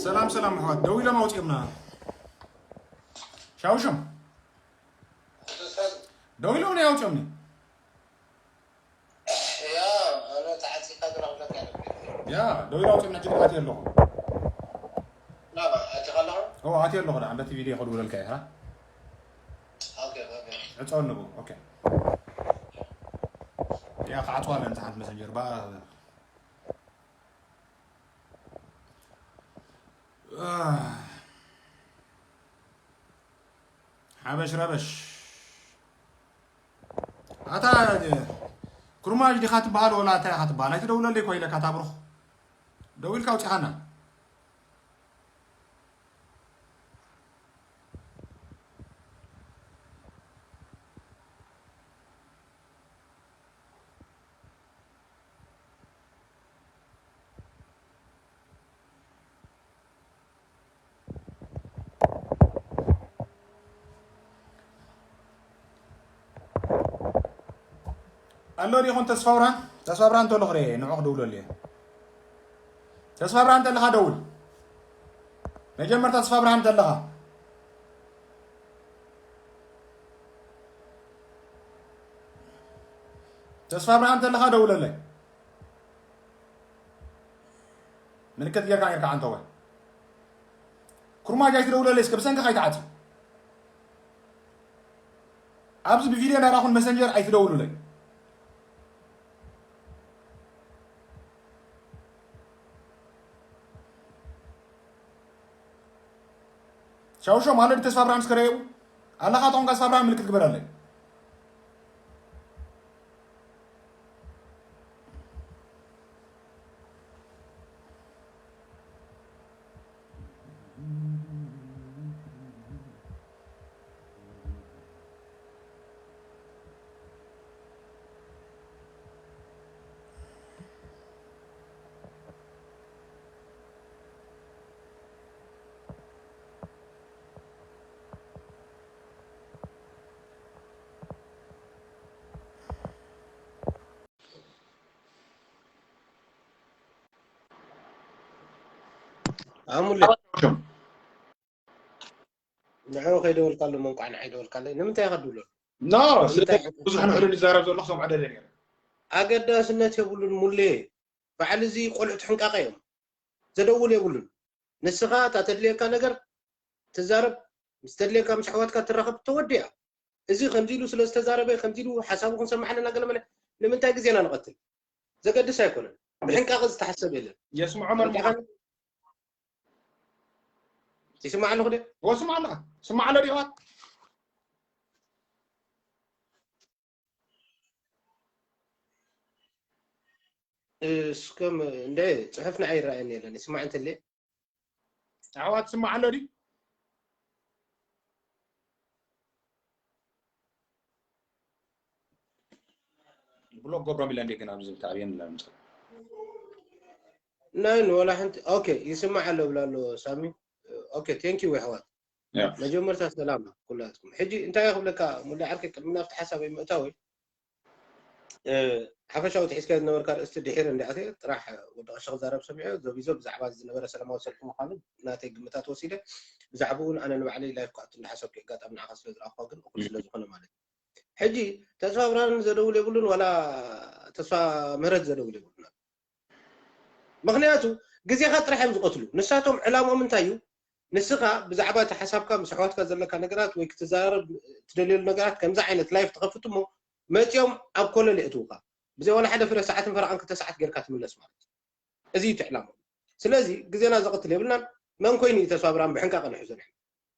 ሰላም ሰላም ኣሕዋት፣ ደው ኢሎም ኣውፂኦምና። ሻውሽም ደው ኢሎም ናይ ኣውፂኦምኒ። ያ፣ ኣነ ተዓፂካ ዝረኽበካ ነበር። ያ፣ ደው ኢሎም ኣውፂኦምና። ሕጂ ኣትየ ኣለኹ። ናባ፣ ኣቲኻ ኣለኻ? ኦ፣ ኣትየ ኣለኹ። ደኣ በቲ ቪድዮ ከድውለልካ እየ። ኦኬ፣ ኦኬ። ዕፀወኒ ብኡ። ኦኬ። ያ፣ ክዓፅዋ ኣለኒ ሓንቲ መሰንጀር። ባ-፣ ሓበሽ ረበሽ። ኣታ ኩርማጅ ዲኻ ትበሃል ወላ እንታይ ኢኻ ትበሃል? ኣይትደውለለይ እኮ ኢለካ፣ ኣታ ብሩኽ። ደው ኢልካ ኣውፂኻና። ኣሎ ዲኹም ተስፋ ብርሃን? ተስፋ ብርሃን እንተሎ ክርኢ ንዑ ክድውለሉ እየ። ተስፋ ብርሃን እንተለኻ ደውል። መጀመርታ ተስፋ ብርሃን እንተለኻ። ተስፋ ብርሃን እንተለኻ ደውለለይ። ምልክት ጌርካ ኔርካ ዓንተወ። ኩርማጅ ኣይትደውለለይ እስከ ብሰንክኻ ኣይትዓጽዩ። ኣብዚ ብቪድዮ ናይ ራኹን መሰንጀር ኣይትደውሉለይ። ሻውሾ ማለት ተስፋ ብርሃን እስከ ረየው ኣለኻ ጦንቃ ተስፋ ብርሃን ምልክት ግበረለይ። ኣሙለ ንዑ ከይደወልካሉ መንቋዕ ንዓይ ደወልካለይ ንምንታይ ኢኻ ትድውለሉ? ኖ ስለዚ ብዙሕ ንዕሉ ንዛረብ ዘሎ ክሰምዖ ደለ ነይረ። ኣገዳስነት የብሉን ሙሌ። በዓል እዚ ቆልዑ ትሕንቃቐ እዮም። ዘደውል የብሉን። ንስኻ እታ ተድልየካ ነገር ትዛረብ፣ ምስ ተድልየካ ምስ ኣሕዋትካ ትራኸብ ተወዲኣ። እዚ ከምዚ ኢሉ ስለ ዝተዛረበ ከምዚ ኢሉ ሓሳቡ ክንሰምዕ ኣለና ገለ መለ ንምንታይ ግዜና ንቐትል? ዘገድስ ኣይኮነን። ብሕንቃቐ ዝተሓሰብ የለን። የስምዖ መርሙኻ። ይስማዕ ኣለኹ ደ? ወስማዕ ኣለኻ። ስማዕ ኣሎ ዲኻ? እስከም እንደ ጽሑፍ ንዓይ ይረኣየኒ የለን። ይስማዕ እንተለ? ኣሕዋት ስማዕ ኣሎ ድዩ? ብሎክ ገብሮም ኢለ እንዴ ግን ኣብዚ ተኣብየን ላምጽ። ናይ ንወላ ሓንቲ ኦኬ ይስማዕ ኣሎ ብላ ኣሎ ሳሚ። ኦኬ ቴንክ ዩ ኣሕዋት። ያ። መጀመርታ ሰላም ኩላትኩም። ሕጂ እንታይ ክብለካ ሙላ ዓርከይ ቅድሚ ናብቲ ሓሳብ ምእታወይ ሓፈሻዊ ትሒዝካዮ ዝነበርካ ርእስቲ ድሒር እንዲኣተ ጥራሕ ወዲ ቀሺ ክዛረብ ሰሚዐ ዘቢዞ ብዛዕባ ዝነበረ ሰላማዊ ሰልፊ ምዃኑ ናተይ ግምታት ወሲደ ብዛዕባኡ እውን ኣነ ንባዕለይ ላይፍ ክኣቱ እንዳሓሰብኩ ኣጋጣሚ ንዓኻ ስለ ዝረኣኹካ ግን እኹል ስለ ዝኾነ ማለት እዩ። ሕጂ ተስፋ ብርሃን ዘደውል የብሉን ዋላ ተስፋ ምህረት ዘደውል የብሉን። ምኽንያቱ ግዜኻ ጥራሕ እዮም ዝቐትሉ። ንሳቶም ዕላምኦም እንታይ እዩ? ንስኻ ብዛዕባ እቲ ሓሳብካ ምስ ኣሕዋትካ ዘለካ ነገራት ወይ ክትዘራረብ ትደልየሉ ነገራት ከምዚ ዓይነት ላይፍ ትኸፍት እሞ መፂኦም ኣብ ኮለል የእትውካ። ብዘይ ዋላ ሓደ ፍረ ሰዓትን ፈረቓን ክልተ ሰዓት ጌርካ ትምለስ ማለት እዩ። እዚ እዩ እቲ ዕላምኦም። ስለዚ ግዜና ዘቐትል የብልናን። መን ኮይኑ እዩ ተስፋ ብርሃን ብሕንቃቐ ንሕዞ ንሕና?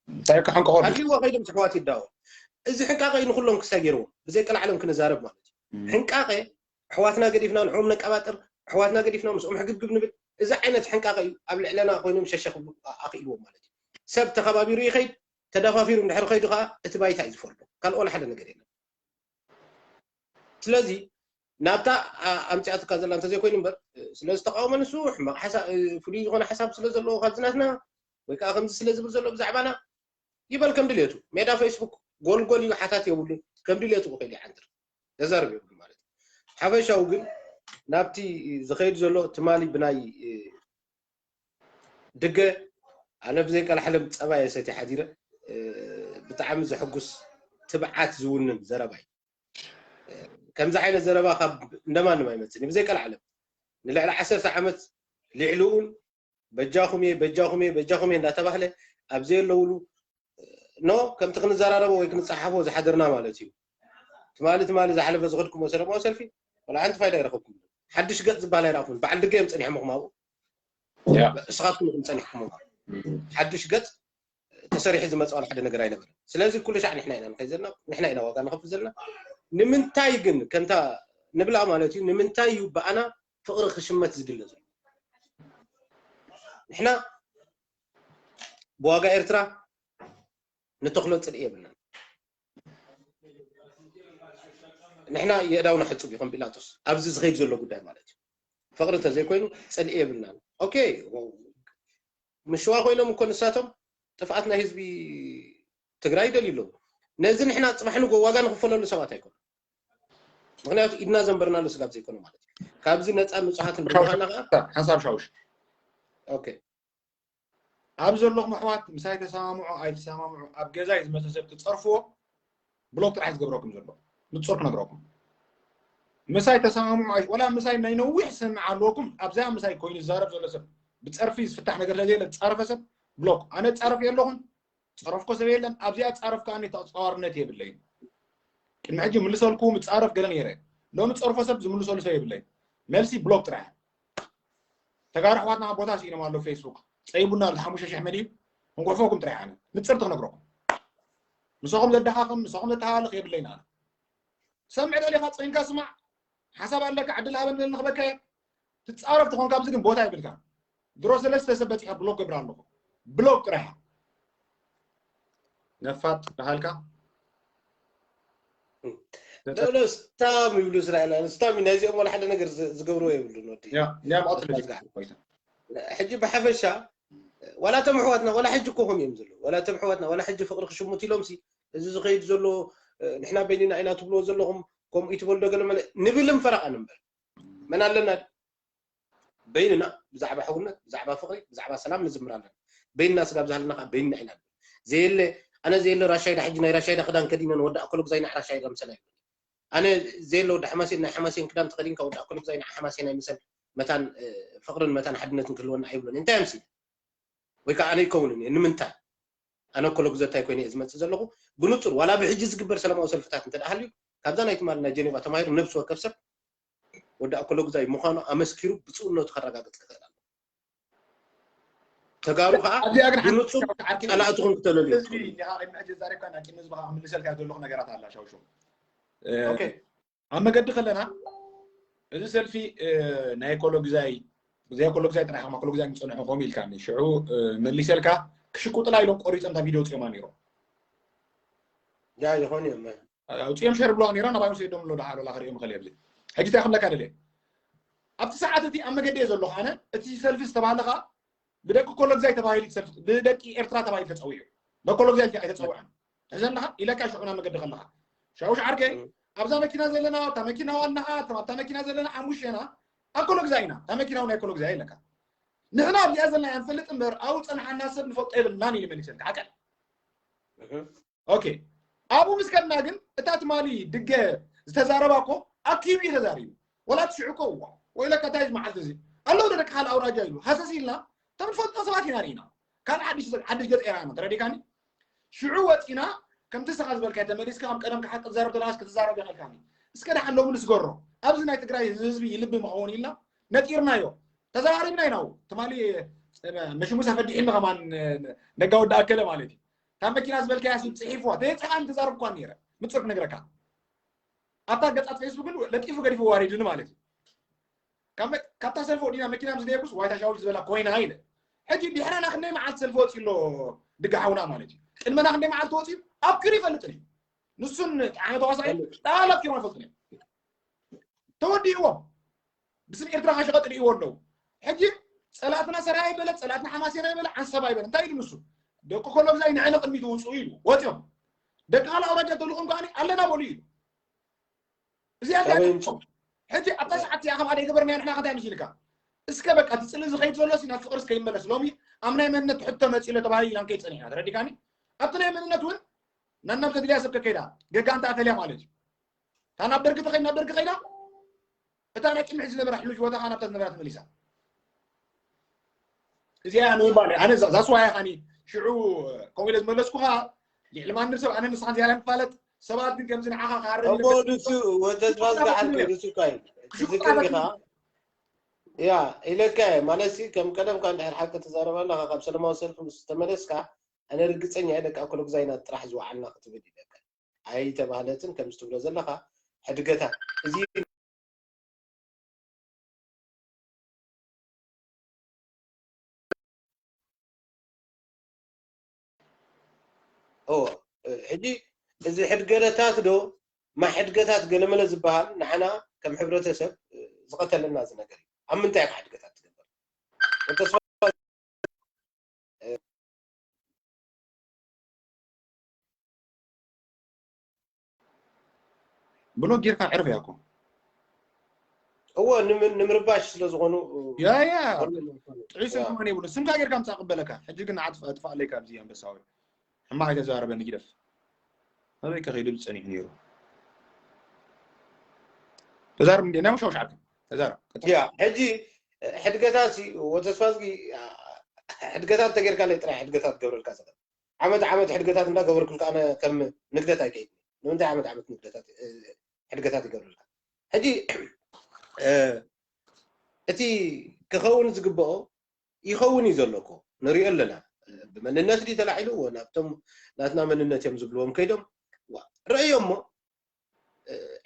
እንታይ ክሕንቀቐሉ? ሃልይዎ ከይዱ ምስ ኣሕዋት ይዳወ። እዚ ሕንቃቐ እዩ ንኹሎም ክሳይ ገይርዎም። ብዘይ ቀላዕለም ክንዛረብ ማለት እዩ። እም። ሕንቃቐ ኣሕዋትና ገዲፍና ንዕኦም ነቀባጥር፣ ኣሕዋትና ገዲፍና ምስኦም ሕግብግብ ንብል። እዚ ዓይነት ሕንቃቐ እዩ ኣብ ልዕለና ኮይኖም ሸሸ ክብሉ ኣኽኢልዎም ማለት እዩ። ሰብ ተኸባቢሩ ይኸይድ፣ ተደፋፊሩ እንድሕር ከይዱ ከዓ እቲ ባይታ እዩ ዝፈርዶ። ካልእ ዋላ ሓደ ነገር የለን። ስለዚ ናብታ ኣምፅኣትካ ዘላ እንተዘይኮይኑ እምበር ስለ ዝተቃወመ ንሱ ሕማቕ ሓሳብ ፍሉይ ዝኾነ ሓሳብ ስለ ዘለዎ ካብ ዝናትና ወይ ከዓ ከምዚ ስለ ዝብል ዘሎ ብዛዕባና ይበል ከም ድልየቱ። ሜዳ ፌስቡክ ጎልጎል እዩ፣ ሓታት የብሉን። ከም ድልየቱ ክኸይድ ይሓንትር ተዛርብ የብሉ ማለት እዩ። ሓፈሻዊ ግን ናብቲ ዝኸይድ ዘሎ ትማሊ ብናይ ድገ ኣነ ብዘይ ቀልዓለም ጸባ እየ ሰትየ ሓዲረ። ብጣዕሚ ዘሕጉስ ትብዓት ዝውንን ዘረባ እዩ። ከምዚ ዓይነት ዘረባ ካብ እንደማንም ኣይመጽእን እዩ። ብዘይ ቀልዓለም ንልዕሊ ዓሰርተ ዓመት ልዕሊኡን በጃኹም እየ በጃኹም እየ በጃኹም እየ እንዳተባህለ ኣብ ዘየለውሉ ኖ ከምቲ ክንዘራረቦ ወይ ክንጸሓፎ ዝሓደርና ማለት እዩ። ትማሊ ትማሊ ዝሓለፈ ዝኸድኩሞ ሰለማዊ ሰልፊ ወላ ሓንቲ ፋይዳ ኣይረኸብኩም። ሓድሽ ገጽ ዝበሃል ኣይረኣኹን። በዓል ድገ እዮም ጸኒሖም ኢኹም ኣብኡ። እስኻትኩም ኢኹም ጸኒሕኩም። ሓድሽ ገጽ ተሰሪሑ ዝመጽእ ዋላ ሓደ ነገር ኣይነበረን። ስለዚ ኩሉ ሻዕ ንሕና ኢና ንኸይድ ዘለና፣ ንሕና ኢና ዋጋ ንኸፍል ዘለና። ንምንታይ ግን ከምታ ንብላ ማለት እዩ፣ ንምንታይ እዩ ብኣና ፍቕሪ ክሽመት ዝድለ ዘሎ? ንሕና ብዋጋ ኤርትራ ንተኽሎ ጽልኢ የብልናን። ንሕና የእዳውና ሕጹብ እዩ ከም ጲላጦስ ኣብዚ ዝኸይድ ዘሎ ጉዳይ ማለት እዩ። ፍቕሪ እንተዘይኮይኑ ጽልኢ የብልናን። ኦኬ፣ ምሽዋ ኮይኖም እኮ ንሳቶም ጥፍኣት ናይ ህዝቢ ትግራይ ይደልዩ ኣለዉ። ነዚ ንሕና ጽባሕ ንጎ ዋጋ ንኽፈለሉ ሰባት ኣይኮኑ። ምክንያቱ ኢድና ዘንበርናሉ ስጋብ ዘይኮነ ማለት እዩ። ካብዚ ነፃ ንጹሃት ንብልኻና ከዓ ሓንሳብ ሻውሽ ኦኬ ኣብ ዘለኹም ኣሕዋት ምሳይ ተሰማምዑ ኣይተሰማምዑ ኣብ ገዛይ ዝመፀ ሰብ ትፀርፍዎ ብሎክ ጥራሕ ዝገብረኩም ዘሎ ንፁር ክነግረኩም ምሳይ ተሰማምዑ ወላ ምሳይ ናይ ነዊሕ ሰምዕ ኣለኩም ኣብዚኣ ምሳይ ኮይኑ ዝዛረብ ዘሎ ሰብ ብፀርፊ ዝፍታሕ ነገር ስለዘየለ ዝፃረፈ ሰብ ብሎክ ኣነ ፃረፍ የለኹን ፀረፍኮ ሰብ የለን ኣብዚኣ ፃረፍ ከዓ ተፃዋርነት የብለይን ቅድሚ ሕጂ ምልሰልኩ ምፃረፍ ገለ ነይረ ሎሚ ፀርፎ ሰብ ዝምልሰሉ ሰብ የብለይን መልሲ ብሎክ ጥራሕ ተጋሩ ኣሕዋትና ኣብ ቦታ ስኢኖም ኣለዉ ፌስቡክ ፀይቡና ኣሎ ሓሙሽተ ሽሕ መድዩ ክንጉሕፈኩም ጥራሕ ኣነ ንፅርቲ ክነግረኩም ንስኹም ዘደኻኽም ንስኹም ዘተሃልኽ የብለይን ኣነ ሰምዕ ደሊኻ ፀይንካ ስማዕ ሓሳብ ኣለካ ዕድል ሃበኒ ንኽበካ ትፃረፍ ትኾንካ ኣብዚ ግን ቦታ የብልካ ድሮ ሰለስተ ሰብ በፂሐ ብሎክ ገብር ኣለኹ ብሎክ ጥራሕ ነፋጥ በሃልካ ስታም ይብሉ እስራኤላውያን ስታም እዩ ናይዚኦም ዋላ ሓደ ነገር ዝገብርዎ የብሉን ወዲ ሕጂ ብሓፈሻ ዋላ እቶም ኣሕዋትና ዋላ ሕጂ እኮ ከም እዮም ዘለዉ ዋላ እቶም ኣሕዋትና ዋላ ሕጂ ፍቅሪ ክሽሙት ኢሎም ሲ እዚ ዝኸይድ ዘሎ ንሕና በይንና ኢና ትብልዎ ዘለኹም ከምኡ ይትበሉ ዶ ገለ መለ ንብል እምፈረቃ ንንበር መን ኣለና በይንና ብዛዕባ ሕውነት ብዛዕባ ፍቅሪ ብዛዕባ ሰላም ንዝምር ኣለና በይንና ስጋብ ዝሃለና ከዓ በይንና ኢና ንብል ዘየለ ኣነ ዘየለ ራሻይዳ ሕጂ ናይ ራሻይዳ ክዳን ከዲነ ንወዲ ኣኮሎግዛይ ንዓ ራሻይዳ ምሰላ ይብል ኣነ ዘየለ ወዲ ሓማሴን ናይ ሓማሴን ክዳን ተኸዲንካ ወዲ ኣኮሎግዛይ ንዓ ሓማሴን ኣይምሰል መታን ፍቅርን መታን ሓድነትን ክህልወና ኣይብሎን እንታይ ኣምሲለ ወይ ከዓ ኣነ ይከውንን እየ ንምንታይ ኣነ ኮለጉዘታይ ኮይነ እየ ዝመፅእ ዘለኹ ብንፁር ዋላ ብሕጂ ዝግበር ሰላማዊ ሰልፍታት እንተ ሃልዩ ካብዛ ናይ ትማሊ ናይ ጀኔቫ ተማሂሩ ነብሲ ወከፍ ሰብ ወዲ ኣኮለጉዛይ ምዃኑ ኣመስኪሩ ብፅኡነቱ ከረጋግፅ ክኽእል ኣሎ ተጋሩ ከዓ ብንፁር ፀላእትኹም ክተለልዩ ኣብ መገዲ ከለና እዚ ሰልፊ ናይ ኮሎግዛይ ዘይ ኮሎግዛይ ጥራሕ ከማ ኮሎግዛይ ምፀንሑ ከምኡ ኢልካኒ ሽዑ መሊሰልካ ክሽቁጥላ ኢሎም ቆሪፆም እታ ቪድዮ ውፅኦማ ነይሮም ያ ይኾን እዮም ኣውፅኦም ሸር ብለዋ ነይሮም ናባይ ወሰዶም ኣሎ ደሓር ላ ክሪኦም ይኽእል የብለ ሕጂ እንታይ ክብለካ ደልየ ኣብቲ ሰዓት እቲ ኣብ መገዲ እየ ዘለኹ ኣነ እቲ ሰልፊ ዝተባሃለ ከዓ ብደቂ ኮሎግዛይ ተባሂሉ ሰልፊ ብደቂ ኤርትራ ተባሂሉ ተፀዊዑ በኮሎግዛይ ኣይተፀውዐን ሕዘ ኣለኻ ኢለካ ሽዑና መገዲ ከለኻ ሻውሽ ዓርከይ ኣብዛ መኪና ዘለና ኣብታ መኪና ዋናኣ ኣብታ መኪና ዘለና ሓሙሽተና ኣብ ኮሎግዛይ ኢና እታ መኪና እውን ኣይኮሎግዛይ ኣለካ ንሕና ኣብዚኣ ዘለና እያ ንፈልጥ እምበር ኣብኡ ፀንሓና ሰብ ንፈልጦ የብልናን ኢሉ መሊሰልካ ሓቀ ኦኬ ኣብኡ ምስ ከድና ግን እታ ትማሊ ድገ ዝተዛረባ እኮ ኣኪቡ እዩ ተዛሪቡ ወላ ትሽዑ እኮ እዋ ወይለካ እንታይ እዚ መዓልቲ እዚ ኣለዉ ደቂ ካልእ ኣውራጃ ኢሉ ሃሰስ ኢልና ተምንፈልጦ ሰባት ኢና ርኢና ካልእ ሓድሽ ሓድሽ ገፅ ኢና ኢና ተረዲካኒ ሽዑ ወፂና ከምቲ ስኻ ዝበልካ ተመሊስካ ከም ቀደም ክሓቅ ትዛረብ ዘለካስ ክትዛረብ ይኽእልካኒ እስከ ደሓን ሎሚ ንስገሮ ኣብዚ ናይ ትግራይ ህዝቢ ይልቢ ምኸውን ኢልና ነጢርናዮ ተዘራሪብና ኢና ትማሊ መሽሙስ ኣፈዲሕኒ ከማን ነጋ ወዲ ኣከለ ማለት እዩ ካብ መኪና ዝበልካያ ሲ ፅሒፍዋ ተየፅሓ ተዛረብኳ ነይረ ምፅር ክነግረካ ኣብታ ገፃት ፌስቡክን ለጢፉ ገዲፉ ዋሪድኒ ማለት እዩ ካብታ ሰልፊ ወዲና መኪና ምስ ደየብኩስ ዋይታ ሻውል ዝበላ ኮይና ኢለ ሕጂ ድሕረና ክንደይ መዓልቲ ሰልፊ ወፂ ኣሎ ድጋሓውና ማለት እዩ ቅድመና ክንደይ መዓልቲ ወፂ ኣብ ክሪ ይፈልጥን እዩ ንሱን ጣዕመ ተዋሳኢ ጣላ ኪሮ ይፈልጥን እዩ ተወዲእዎም ብስም ኤርትራ ከሸቐጥ ርእዎ ኣለዉ ሕጂ ፀላእትና ሰራያ ይበለ ፀላእትና ሓማሴና ይበለ ዓንሰባ ይበለ እንታይ ኢሉ ንሱ ደቂ ኮሎግዛይ ንዕነ ቅድሚት ውፅኡ ኢሉ ወፂኦም ደቂ ካልእ ኣውራጃ ተልእኹም ከዓኒ ኣለና በሉ ኢሉ እዚኣ ሕጂ ኣብታ ሰዓት እዚኣ ከም ኣደ ገበርናዮ ንሕና ከንታይ መሲልካ እስከ በቃ እቲ ፅልኢ ዝኸይድ ዘሎ ሲ ናብ ፍቅሪ እስከ ይመለስ ሎሚ ኣብ ናይ መንነት ሕቶ መፂሎ ተባሂሉ ኢላን ከይፀኒሕና ተረዲካኒ። ኣብቲ ናይ መንነት እውን ናናብ ተድልያ ሰብ ከከይዳ ገጋ እንተ ኣፈልያ ማለት እዩ። እታ ናብ ደርጊ ተኸይድ ናብ ደርጊ ከይዳ እታ ናይ ቅድሚ ሕጂ ዝነበራ ሕሉጅ ቦታ ከዓ ናብታ ዝነበራ ተመሊሳ። እዚኣ እያ ንምባል እየ። ኣነ ዛስዋያ ካኒ ሽዑ ከምኡ ኢለ ዝመለስኩኻ ልዕሊ ማንም ሰብ ኣነ ንስኻን ዝያዳ ንፋለጥ ሰባት ግን ከምዚ ንዓኻ ክሃረም እሞ ኢለ ንሱ ወተስፋ ዝገሓልከ ንሱ እኳ እዩ ክሽኩ ዝክር ኢኻ። ያ ኢለካ እየ። ማለትሲ ከም ቀደምካ እንድሕር ሓቂ ትዛረብ ኣለኻ ካብ ሰለማዊ ሰልፊ ምስ ተመለስካ ኣነ ርግፀኛ እየ ደቂ ኣኮሎግዛይና ጥራሕ ዝወዓልና ክትብል ኢለካ ኣይተባህለትን ከምዚ ትብሎ ዘለኻ ሕድገታት እዚ እዎ ሕጂ እዚ ሕድገለታት ዶ ማሕድገታት ገለመለ ዝበሃል ንዓና ከም ሕብረተሰብ ዝቐተለና እዚ ነገር እዩ። ኣብ ምንታይ ኢኻ ሕድገታት ትገብር? ተስፋ ብሎክ ጌርካ ዕርፍ እያ እኮ። እወ ንምርባሽ ስለ ዝኾኑ ያ ያ ጥዑይ ስም ክኾን የብሉ። ስምካ ጌርካ ምጻእ ቅበለካ። ሕጂ ግን ኣጥፋ ኣጥፋ ኣለይ ካብዚ ኣንበሳዊ ሕማቕ ኣይተዘራረበኒ ግደፍ። ኣበይ ከኺዱ ጸኒሑ ነይሩ? ተዛረብ እንዴ ናይ መሻውሻዕካ ተዛረብ። ቀጥል። ያ ሕጂ ሕድገታት ሲ ወተስፋዝጊ ሕድገታት ተጌርካ ለይ ጥራይ ሕድገታት ገብረልካ ዘለ ዓመት ዓመት ሕድገታት እንዳገበርኩልካ ኣነ ከም ንግደት ኣይከይድ ንምንታይ ዓመት ዓመት ንግደታት ሕድገታት ይገብረልካ ሕጂ እቲ ክኸውን ዝግብኦ ይኸውን እዩ ዘሎ እኮ ንሪኦ ኣለና ብመንነት ድዩ ተላዒሉ ናብቶም ናትና መንነት እዮም ዝብልዎም ከይዶም ረእዮ እሞ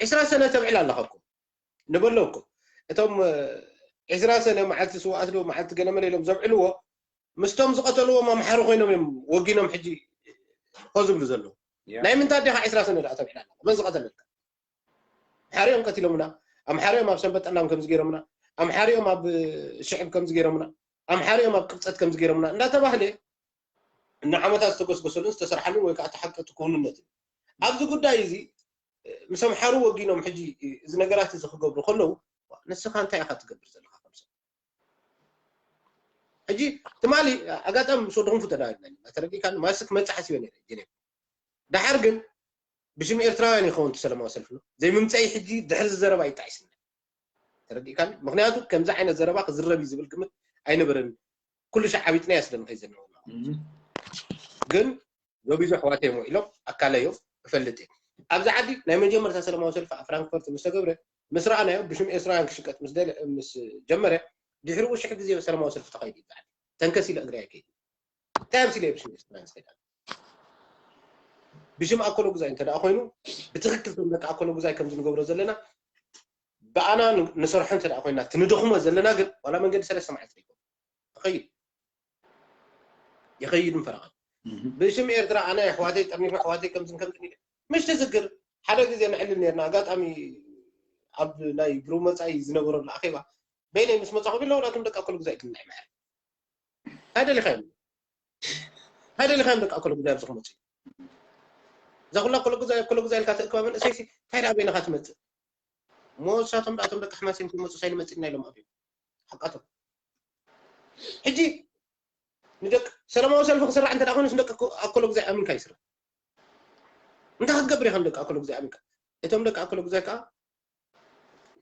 ዕስራ ሰነ ተብዕል ኣለኻ እኮ ንበሎ እኮ እቶም ዕስራ ሰነ መዓልቲ ስውኣት ዶ መዓልቲ ገለመለ ኢሎም ዘብዕልዎ ምስቶም ዝቐተልዎም ኣምሓሩ ኮይኖም እዮም ወጊኖም ሕጂ ኮ ዝብሉ ዘለዉ ናይ ምንታይ ዲኻ ዕስራ ሰነ ደኣ ተብዕል ኣለኻ መን ዝቐተለልካ ኣምሓሪኦም ቀቲሎምና ኣምሓሪኦም ኣብ ሰንበት ጠላም ከምዚ ገይሮምና ኣምሓሪኦም ኣብ ሽዕብ ከምዚ ገይሮምና ኣምሓሪኦም ኣብ ቅብፀት ከምዚ ገይሮምና እንዳተባህለ ንዓመታት ዝተጎስጎሰሉን ዝተሰርሓሉን ወይ ከዓ ተሓቀቱ ክውንነት ኣብዚ ጉዳይ እዚ ምስ ኣምሓሩ ወጊኖም ሕጂ እዚ ነገራት እዚ ክገብሩ ከለዉ ንስኻ እንታይ ኢኻ ትገብር ዘለካ ከምሰብ ሕጂ ትማሊ ኣጋጣሚ ምስ ወድኹም ፍጠዳ ተረዲእካ ማስክ መፅእ ሓሲበ ነረ ጀኔቭ ደሓር ግን ብሽም ኤርትራውያን ይኸውን እቲ ሰለማዊ ሰልፊ ነው ዘይምምፀኢ ሕጂ ድሕሪ ዝዘረባ ይጣይስና ተረዲእካ ምክንያቱ ከምዚ ዓይነት ዘረባ ክዝረብ እዩ ዝብል ግምት ኣይነበረን ኩሉ ሻዕ ዓቢጥና እያ ስለንኸይ ዘለና ግን ዞቢዞ ኣሕዋተይ እሞ ኢሎም ኣካለ እዮም እፈልጥ እየ ኣብዚ ዓዲ ናይ መጀመርታ ሰለማዊ ሰልፊ ኣብ ፍራንክፈርት ምስ ተገብረ ምስ ረኣናዮ ብሽም ኤርትራውያን ክሽቀጥ ምስ ጀመረ ድሕሪኡ ሽሕ ግዜ ሰለማዊ ሰልፊ ተኻይዱ ይበሃል ተንከስ ኢለ እግሪ ኣይከይድ እንታይ ኣምሲለ ብሽም ኤርትራውያን ዝኸይድ ብሽም ኣኮሎ ጉዛይ እንተ ኮይኑ ብትክክል ቶም ደቂ ኣኮሎ ጉዛይ ከምዚ ንገብሮ ዘለና ብኣና ንሰርሖ እንተ ኮይና ትንደኽሞ ዘለና ግን ዋላ መንገዲ ሰለስተ መዓልቲ ይኸይድ ይኸይድ ፈረቓ ብሽም ኤርትራ ኣነ ኣሕዋተይ ጠርኒፈ ኣሕዋተይ ከምዝን ከምዝን ኢለ ምሽ ትዝክር ሓደ ግዜ ንዕልል ነርና ኣጋጣሚ ኣብ ናይ ብሩመፃይ ዝነበረሉ ኣኼባ በይነይ ምስ መፃኹ ቢላ ወላቶም ደቂ ኣኮሎ ግዛይ ክልና ይምሕር እንታይ ደሊኻ እንታይ ደሊኻ ደቂ ኣኮሎ ግዛይ ኣብዚ ክመፁ እዛ ኩላ ኣኮሎ ግዛይ ኣኮሎ ግዛይ ኢልካ ተእክባ መንእሰይሲ እንታይ ደኣ በይንኻ ትመፅእ እሞ እሳቶም ደኣቶም ደቂ ሓማሴን ክመፁ ሳይንመፅእና ኢሎም ኣብዮም ሓቃቶም ሕጂ ንደቂ ሰላማዊ ሰልፊ ክስራሕ እንተ ኮይኑ ንደቂ ኣኮሎ ግዛይ ኣሚንካ ይስራሕ እንታይ ክትገብር ኢኻ ንደቂ ኣኮሎ ግዛይ ኣሚንካ እቶም ደቂ ኣኮሎ ግዛይ ከዓ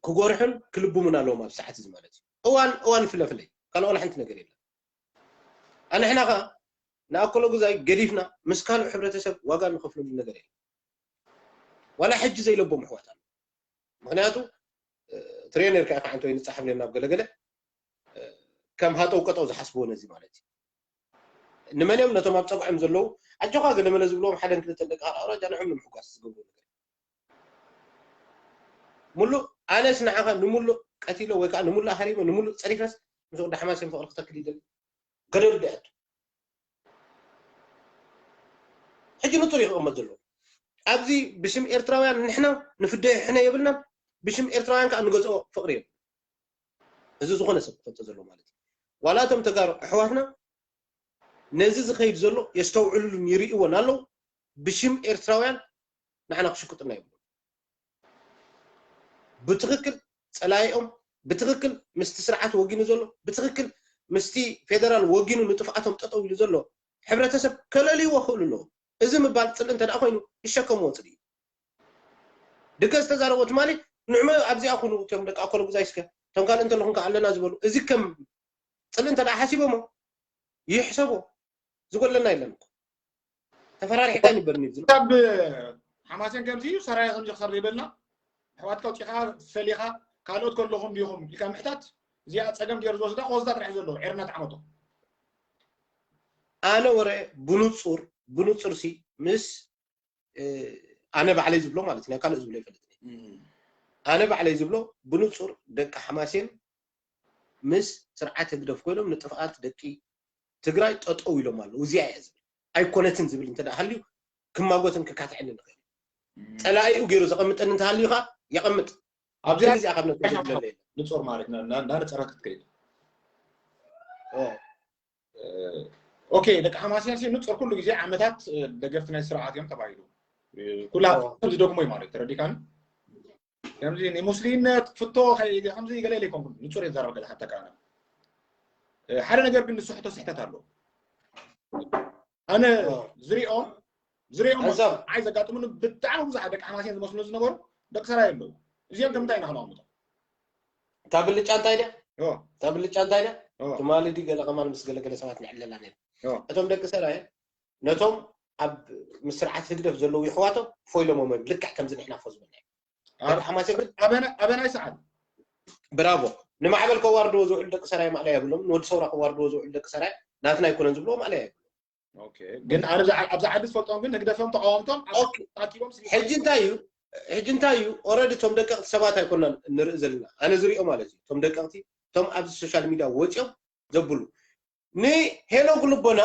ክጎርሑን ክልብሙን ኣለዎም ኣብ ሰዓት እዚ ማለት እዩ እዋን እዋን ፍለፍለይ ካልኦ ሓንቲ ነገር የለን ኣንሕና ከዓ ንኣኮሎ ግዛይ ገዲፍና ምስ ካልእ ሕብረተሰብ ዋጋ ንኸፍለሉ ነገር የለን ዋላ ሕጂ ዘይለቦም ኣሕዋት ኣሎ ምክንያቱ ትሬነር ከኣ ከዓንቶ ይንጻሕ ብለና ኣብ ገለገለ ከም ሃጠው ቀጠው ዝሓስብዎ ነዚ ማለት እዩ ንመን እዮም ነቶም ኣብ ጸግዖም ዘለዉ ኣጆኻ ገለመለ ዝብልዎም ሓደን ክልተን ደቂ ኣውራጃ ንዖም ንምሕጓስ ዝገብሩ ነገር ሙሉእ ኣነስ ንዓኻ ንሙሉእ ቀቲሎ ወይ ከዓ ንሙሉእ ሃሪመ ንሙሉእ ጸሪፈስ ምስ ወዲ ሓማሴን ፍቕሪ ክተክል ይደሊ ገደሉ ዲኣቱ ሕጂ ንጹር ይቕመጥ ዘሎ ኣብዚ ብሽም ኤርትራውያን ንሕና ንፍደዮ ሕነ የብልናን ብሽም ኤርትራውያን ከዓ ንገዝኦ ፍቕሪ የብሉ እዚ ዝኾነ ሰብ ክፈልጦ ዘለዎ ማለት እዩ ዋላ እቶም ተጋሩ ኣሕዋትና ነዚ ዝኸይድ ዘሎ የስተውዕሉን ይርእይዎን ኣለዉ ብሽም ኤርትራውያን ንዓና ክሽቅጡና የብሉ ብትኽክል ፀላይኦም ብትኽክል ምስቲ ስርዓት ወጊኑ ዘሎ ብትኽክል ምስቲ ፌደራል ወጊኑ ንጥፍኣቶም ጠጠው ኢሉ ዘሎ ሕብረተሰብ ከለልይዎ ክእሉ ኣለዎ። እዚ ምባል ፅልኢ እንተ ደኣ ኮይኑ ይሸከምዎ ፅልኢ እዩ። ድገ ዝተዛረቦ ትማሊ ንዕመ ኣብዚኣ ኩኑ እቶም ደቂ ኣኮሎ ጉዛይ እስከ እቶም ካልእ እንተለኹም ከ ኣለና ዝበሉ እዚ ከም ፅልኢ እንተ ደኣ ሓሲቦሞ ይሕሰቦ። ዝጎለና የለን እኮ። ተፈራሪሕካ ይንበር ንብል ዝብል። ካብ ሓማሴን ከምዚ እዩ ሰራየ ከምዚ ክሰር ይበልና ኣሕዋትካ ውፂኻ ፈሊኻ ካልኦት ከለኹም ዲኹም ኢልካ ምሕታት እዚኣ ፀገም ገይሩ ዝወስዳ ቆዝታ ጥራሕ እዩ ዘለዎ ዒርና ተዓመቶ ኣነ ወረ ብንፁር ብንፁር ሲ ምስ ኣነ ባዕለይ ዝብሎ ማለት ናይ ካልእ ዝብሎ ይፈልጥ ኣነ ባዕለይ ዝብሎ ብንፁር ደቂ ሓማሴን ምስ ስርዓት ህግደፍ ኮይኖም ንጥፍኣት ደቂ ትግራይ ጠጠው ኢሎም ኣለዉ። እዚኣ እያ ዝብል ኣይኮነትን ዝብል እንተ ሃልዩ ክማጎትን ክካትዕን ንኽእል። ፀላኢኡ ገይሩ ዘቐምጠኒ እንተሃልዩ ከዓ የቐምጥ። ኣብዚ እዚኣ ካብ ነጥብ ዘግለለ የለን። ንፁር ማለት እንዳነፀረ ክትከይድ ኦኬ ደቂ ሓማሴን ሲ ንፁር ኩሉ ግዜ ዓመታት ደገፍቲ ናይ ስርዓት እዮም ተባሂሉ ኩላ ዝደግሞ እዩ ማለት ተረዲካኒ ከምዚ ንሙስሊምነት ፍቶ ከምዚ ገለ ኢለ ኣይኮንኩን ንፁር የዛረብ ገለ ሓታ ከኣነ ሓደ ነገር ግን ንስሕቶ ስሕተት ኣሎ ኣነ ዝሪኦም ዝሪኦም ሓንሳብ ዓይ ዘጋጥሙኒ ብጣዕሚ ብዙሓት ደቂ ሓማሴን ዝመስሉ ዝነበሩ ደቂ ሰራይ ኣለዉ እዚኦም ከምንታይ ኢና ክነቐምጦም እታ ብልጫ እንታይ ድያ እታ ብልጫ እንታይ ድያ ትማሊ ድዩ ገለ ከማን ምስ ገለገለ ሰባት ንዕለላ ነይሩ እቶም ደቂ ሰራየ ነቶም ኣብ ምስ ስርዓት ህግደፍ ዘለዉ ይሕዋቶም ፎይሎሞም እዮም ልክዕ ከምዚ ንሕና ፎ ዝበልና እዮም ደቂ ሓማሴን ግን ኣበናይ ሰዓት ብራቮ ንማዕበል ከዋርድዎ ዝውዕሉ ደቂ ሰራየ ማእለያ የብሎም ንወዲ ሰውራ ከዋርድዎ ዝውዕሉ ደቂ ሰራየ ናትና ኣይኮነን ዝብልዎ ማእለያ የብሎም ግን ኣነ ኣብዚ ዓዲ ዝፈልጦም ግን ህግደፍም ተቃወምቶም ኣኪቦም ሕጂ እንታይ እዩ ሕጂ እንታይ እዩ ኦረዲ እቶም ደቀቅቲ ሰባት ኣይኮናን ንርኢ ዘለና ኣነ ዝሪኦ ማለት እዩ እቶም ደቀቅቲ እቶም ኣብዚ ሶሻል ሚድያ ወፂኦም ዘብሉ ንሄኖክ ልቦና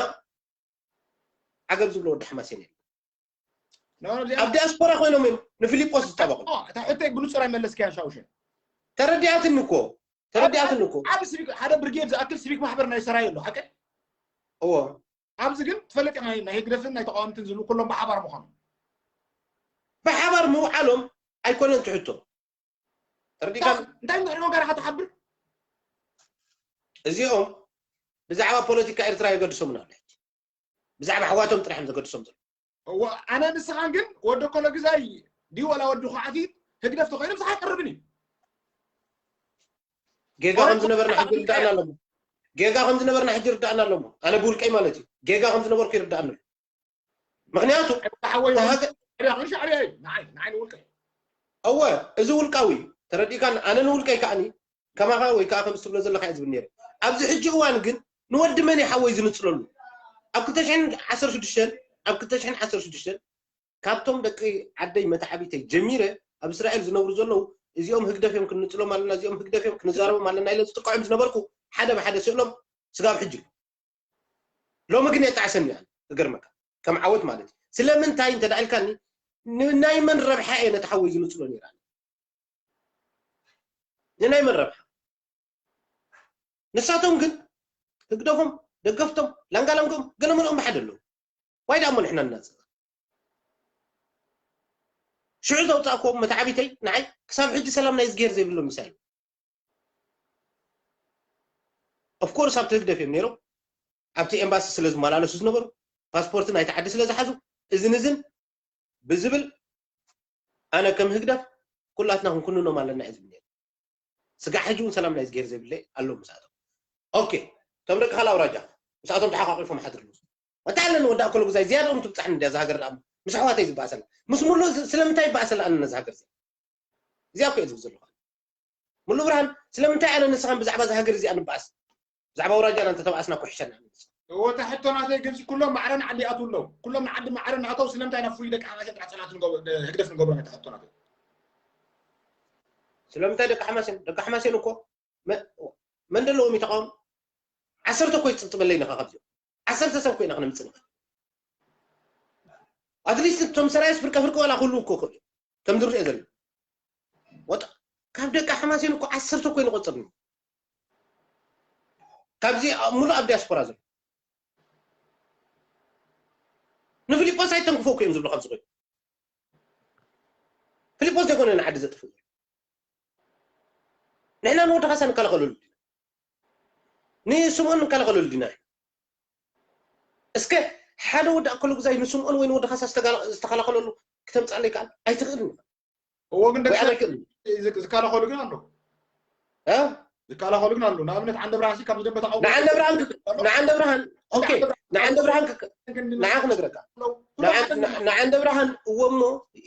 ዓገብ ዝብሎ ወዲ ሓማሴን የለ ኣብ ዲያስፖራ ኮይኖም እዮም ንፊሊጶስ ዝጠበቁ እታ ሕቶይ ብንፁር ኣይመለስክያን ሻውሸ ተረዲኣትኒ እኮ ተረዲኣትኒ እኮ ሓደ ብርጌድ ዝኣክል ሲቪክ ማሕበር ናይ ሰራይ ኣሎ ሓቀ እዎ ኣብዚ ግን ትፈልጥ ናይ ህግደፍን ናይ ተቃወምትን ዝብሉ ኩሎም ብሓባር ምዃኑ ብሓባር ምውዓሎም ኣይኮነን ትሕቶ ተረዲካ እንታይ ንሕኖ ጋር ትሓብር እዚኦም ብዛዕባ ፖለቲካ ኤርትራ የገድሶም ናለ ብዛዕባ ኣሕዋቶም ጥራሕ እዮም ዘገድሶም ዘሎ ኣነ ንስኻን ግን ወዲ ኮሎ ግዛይ ድዩ ወላ ወዲ ኳዕቲ ህግደፍ ተኮይኖም ዝሓቀርብን እዩ ጌጋ ከም ዝነበርና ሕጂ ርዳእና ኣለሞ ጌጋ ከም ዝነበርና ሕጂ ርዳእና ኣለሞ ኣነ ብውልቀይ ማለት እዩ ጌጋ ከም ዝነበርኩ ይርዳእና ኣሎ ምክንያቱ ሓወይ ሻዕብያ እዩ ንዓይ ንዓይ ንውልቀይ እወ እዚ ውልቃዊ እዩ ተረዲእካን ኣነ ንውልቀይ ከዓኒ ከማኻ ወይ ከዓ ከም ትብሎ ዘለካ እየ ዝብል ነይረ ኣብዚ ሕጂ እዋን ግን ንወዲ መን ሓወይ ዝንፅለሉ ኣብ ክልተ ሽሕን ዓሰርተ ሽዱሽተን ኣብ ክልተ ሽሕን ዓሰርተ ሽዱሽተን ካብቶም ደቂ ዓደይ መተዓቢተይ ጀሚረ ኣብ እስራኤል ዝነብሩ ዘለዉ እዚኦም ህግደፍ እዮም ክንንፅሎም ኣለና እዚኦም ህግደፍ እዮም ክንዛረቦም ኣለና ኢለ ዝጥቅዖም ዝነበርኩ ሓደ ብሓደ ስእሎም ስጋብ ሕጂ ሎሚ ግን የጣዕሰኒ ኣነ ክገርመካ ከም ዓወት ማለት እዩ ስለምንታይ እንተ ኢልካኒ ንናይ መን ረብሓ እየ ነቲ ሓወይ ዝንፅሎ ነይራ ንናይ መን ረብሓ ንሳቶም ግን ህግደፎም ደገፍቶም ላንጋላንጎም ገለመለኦም ብሓደ ኣለዉ ዋይ ደኣ እሞ ንሕና እናፅእ ሽዑ ዘውፃእክዎም መተዓቢተይ ንዓይ ክሳብ ሕጂ ሰላም ናይ ዝግሄር ዘይብሎም ምሳይ ኦፍኮርስ ኣብቲ ህግደፍ እዮም ነይሮም ኣብቲ ኤምባሲ ስለ ዝመላለሱ ዝነበሩ ፓስፖርት ናይቲ ዓዲ ስለ ዝሓዙ እዝን እዝን ብዝብል ኣነ ከም ህግደፍ ኩላትና ክንኩንኖም ኣለና እየ ዝብል ነይሩ ስጋዕ ሕጂ እውን ሰላም ናይ ዝገይር ዘይብለይ ኣሎ ምስኣቶም ኦኬ እቶም ደቂ ካልእ ኣውራጃ ምስኣቶም ተሓቋቂፎም ሓድር ኣለዉ እንታይ ኣለኒ ወዲ ኣኮሎ ጉዛይ ዝያድኦም ትብፃሕኒ እንድያ ዝሃገር ደኣ ምስ ኣሕዋተይ ዝበኣሰላ ምስ ሙሉ ስለምንታይ ይበኣሰላ ኣነ ነዚ ሃገር እዚኣ እኮ እየ ዝብል ዘለኹ ሙሉ ብርሃን ስለምንታይ ኣነ ንስኻን ብዛዕባ እዚ ሃገር እዚኣ ንበኣስ ብዛዕባ ኣውራጃና እንተተባኣስና እኮ ይሕሸና ንብል እወ እታ ሕቶ ናተይ ግን ኩሎም ማዕረ ንዓዲ ይኣትዉ ኣለዉ ኩሎም ንዓዲ ማዕረ እናኣተዉ ስለምንታይ ናብ ፍሉይ ደቂ ሓማሴን ጥራሕ ፀላእቲ ንገብሮ- ህግደፍ ንገብሮም እታ ሕቶ ናተይ ስለምንታይ ደቂ ሓማሴን ደቂ ሓማሴን እኮ መ- መን ዘለዎም ይተቃወም ዓሰርተ እኮ ይፅብፅበለይ ነኻ ካብዚኦም ዓሰርተ ሰብ ኮይና ክነምፅእ ንኽእል ኣትሊስት እቶም ሰራየስ ፍርቀ ፍርቀ ዋላ ክህልዉ እኮ ክእሉ ከም ዝርኦ ዘሎ ወጣ ካብ ደቂ ሓማሴን እኮ ዓሰርተ እኮ ይንቆፅር ካብዚ ሙሉእ ኣብ ዲያስፖራ ዘሎ ንፊሊጶስ ኣይተንክፎ እኮ እዮም ዝብሉ ካብዚ ኮይኑ ፊሊጶስ ዘይኮነ ንዓዲ ዘጥፍእ ንሕና ንወዲ ካሳ ንከላኸለሉ ንስምኦን ንከላኸለሉ ዲና? እስከ ሓደ ወዲ ኣከለጉዛይ ንስምኦን ወይ ንወዲ ካሳ ዝተከላኸለሉ ክተምፃለይ ከኣል ኣይትኽእልን። እዎ ግን ደቂ ዝከላኸሉ ግን ኣለዉ። ዝከላኸሉ ግን ኣለዉ። ንኣብነት ዓንደ ብርሃን ካብ ዝደንበ ተቃውሞ ንዓንደ ብርሃን ንዓንደ ብርሃን ኦኬ ንዓንደ ብርሃን ንዓ ክነግረካ ንዓንደ ብርሃን እዎ እሞ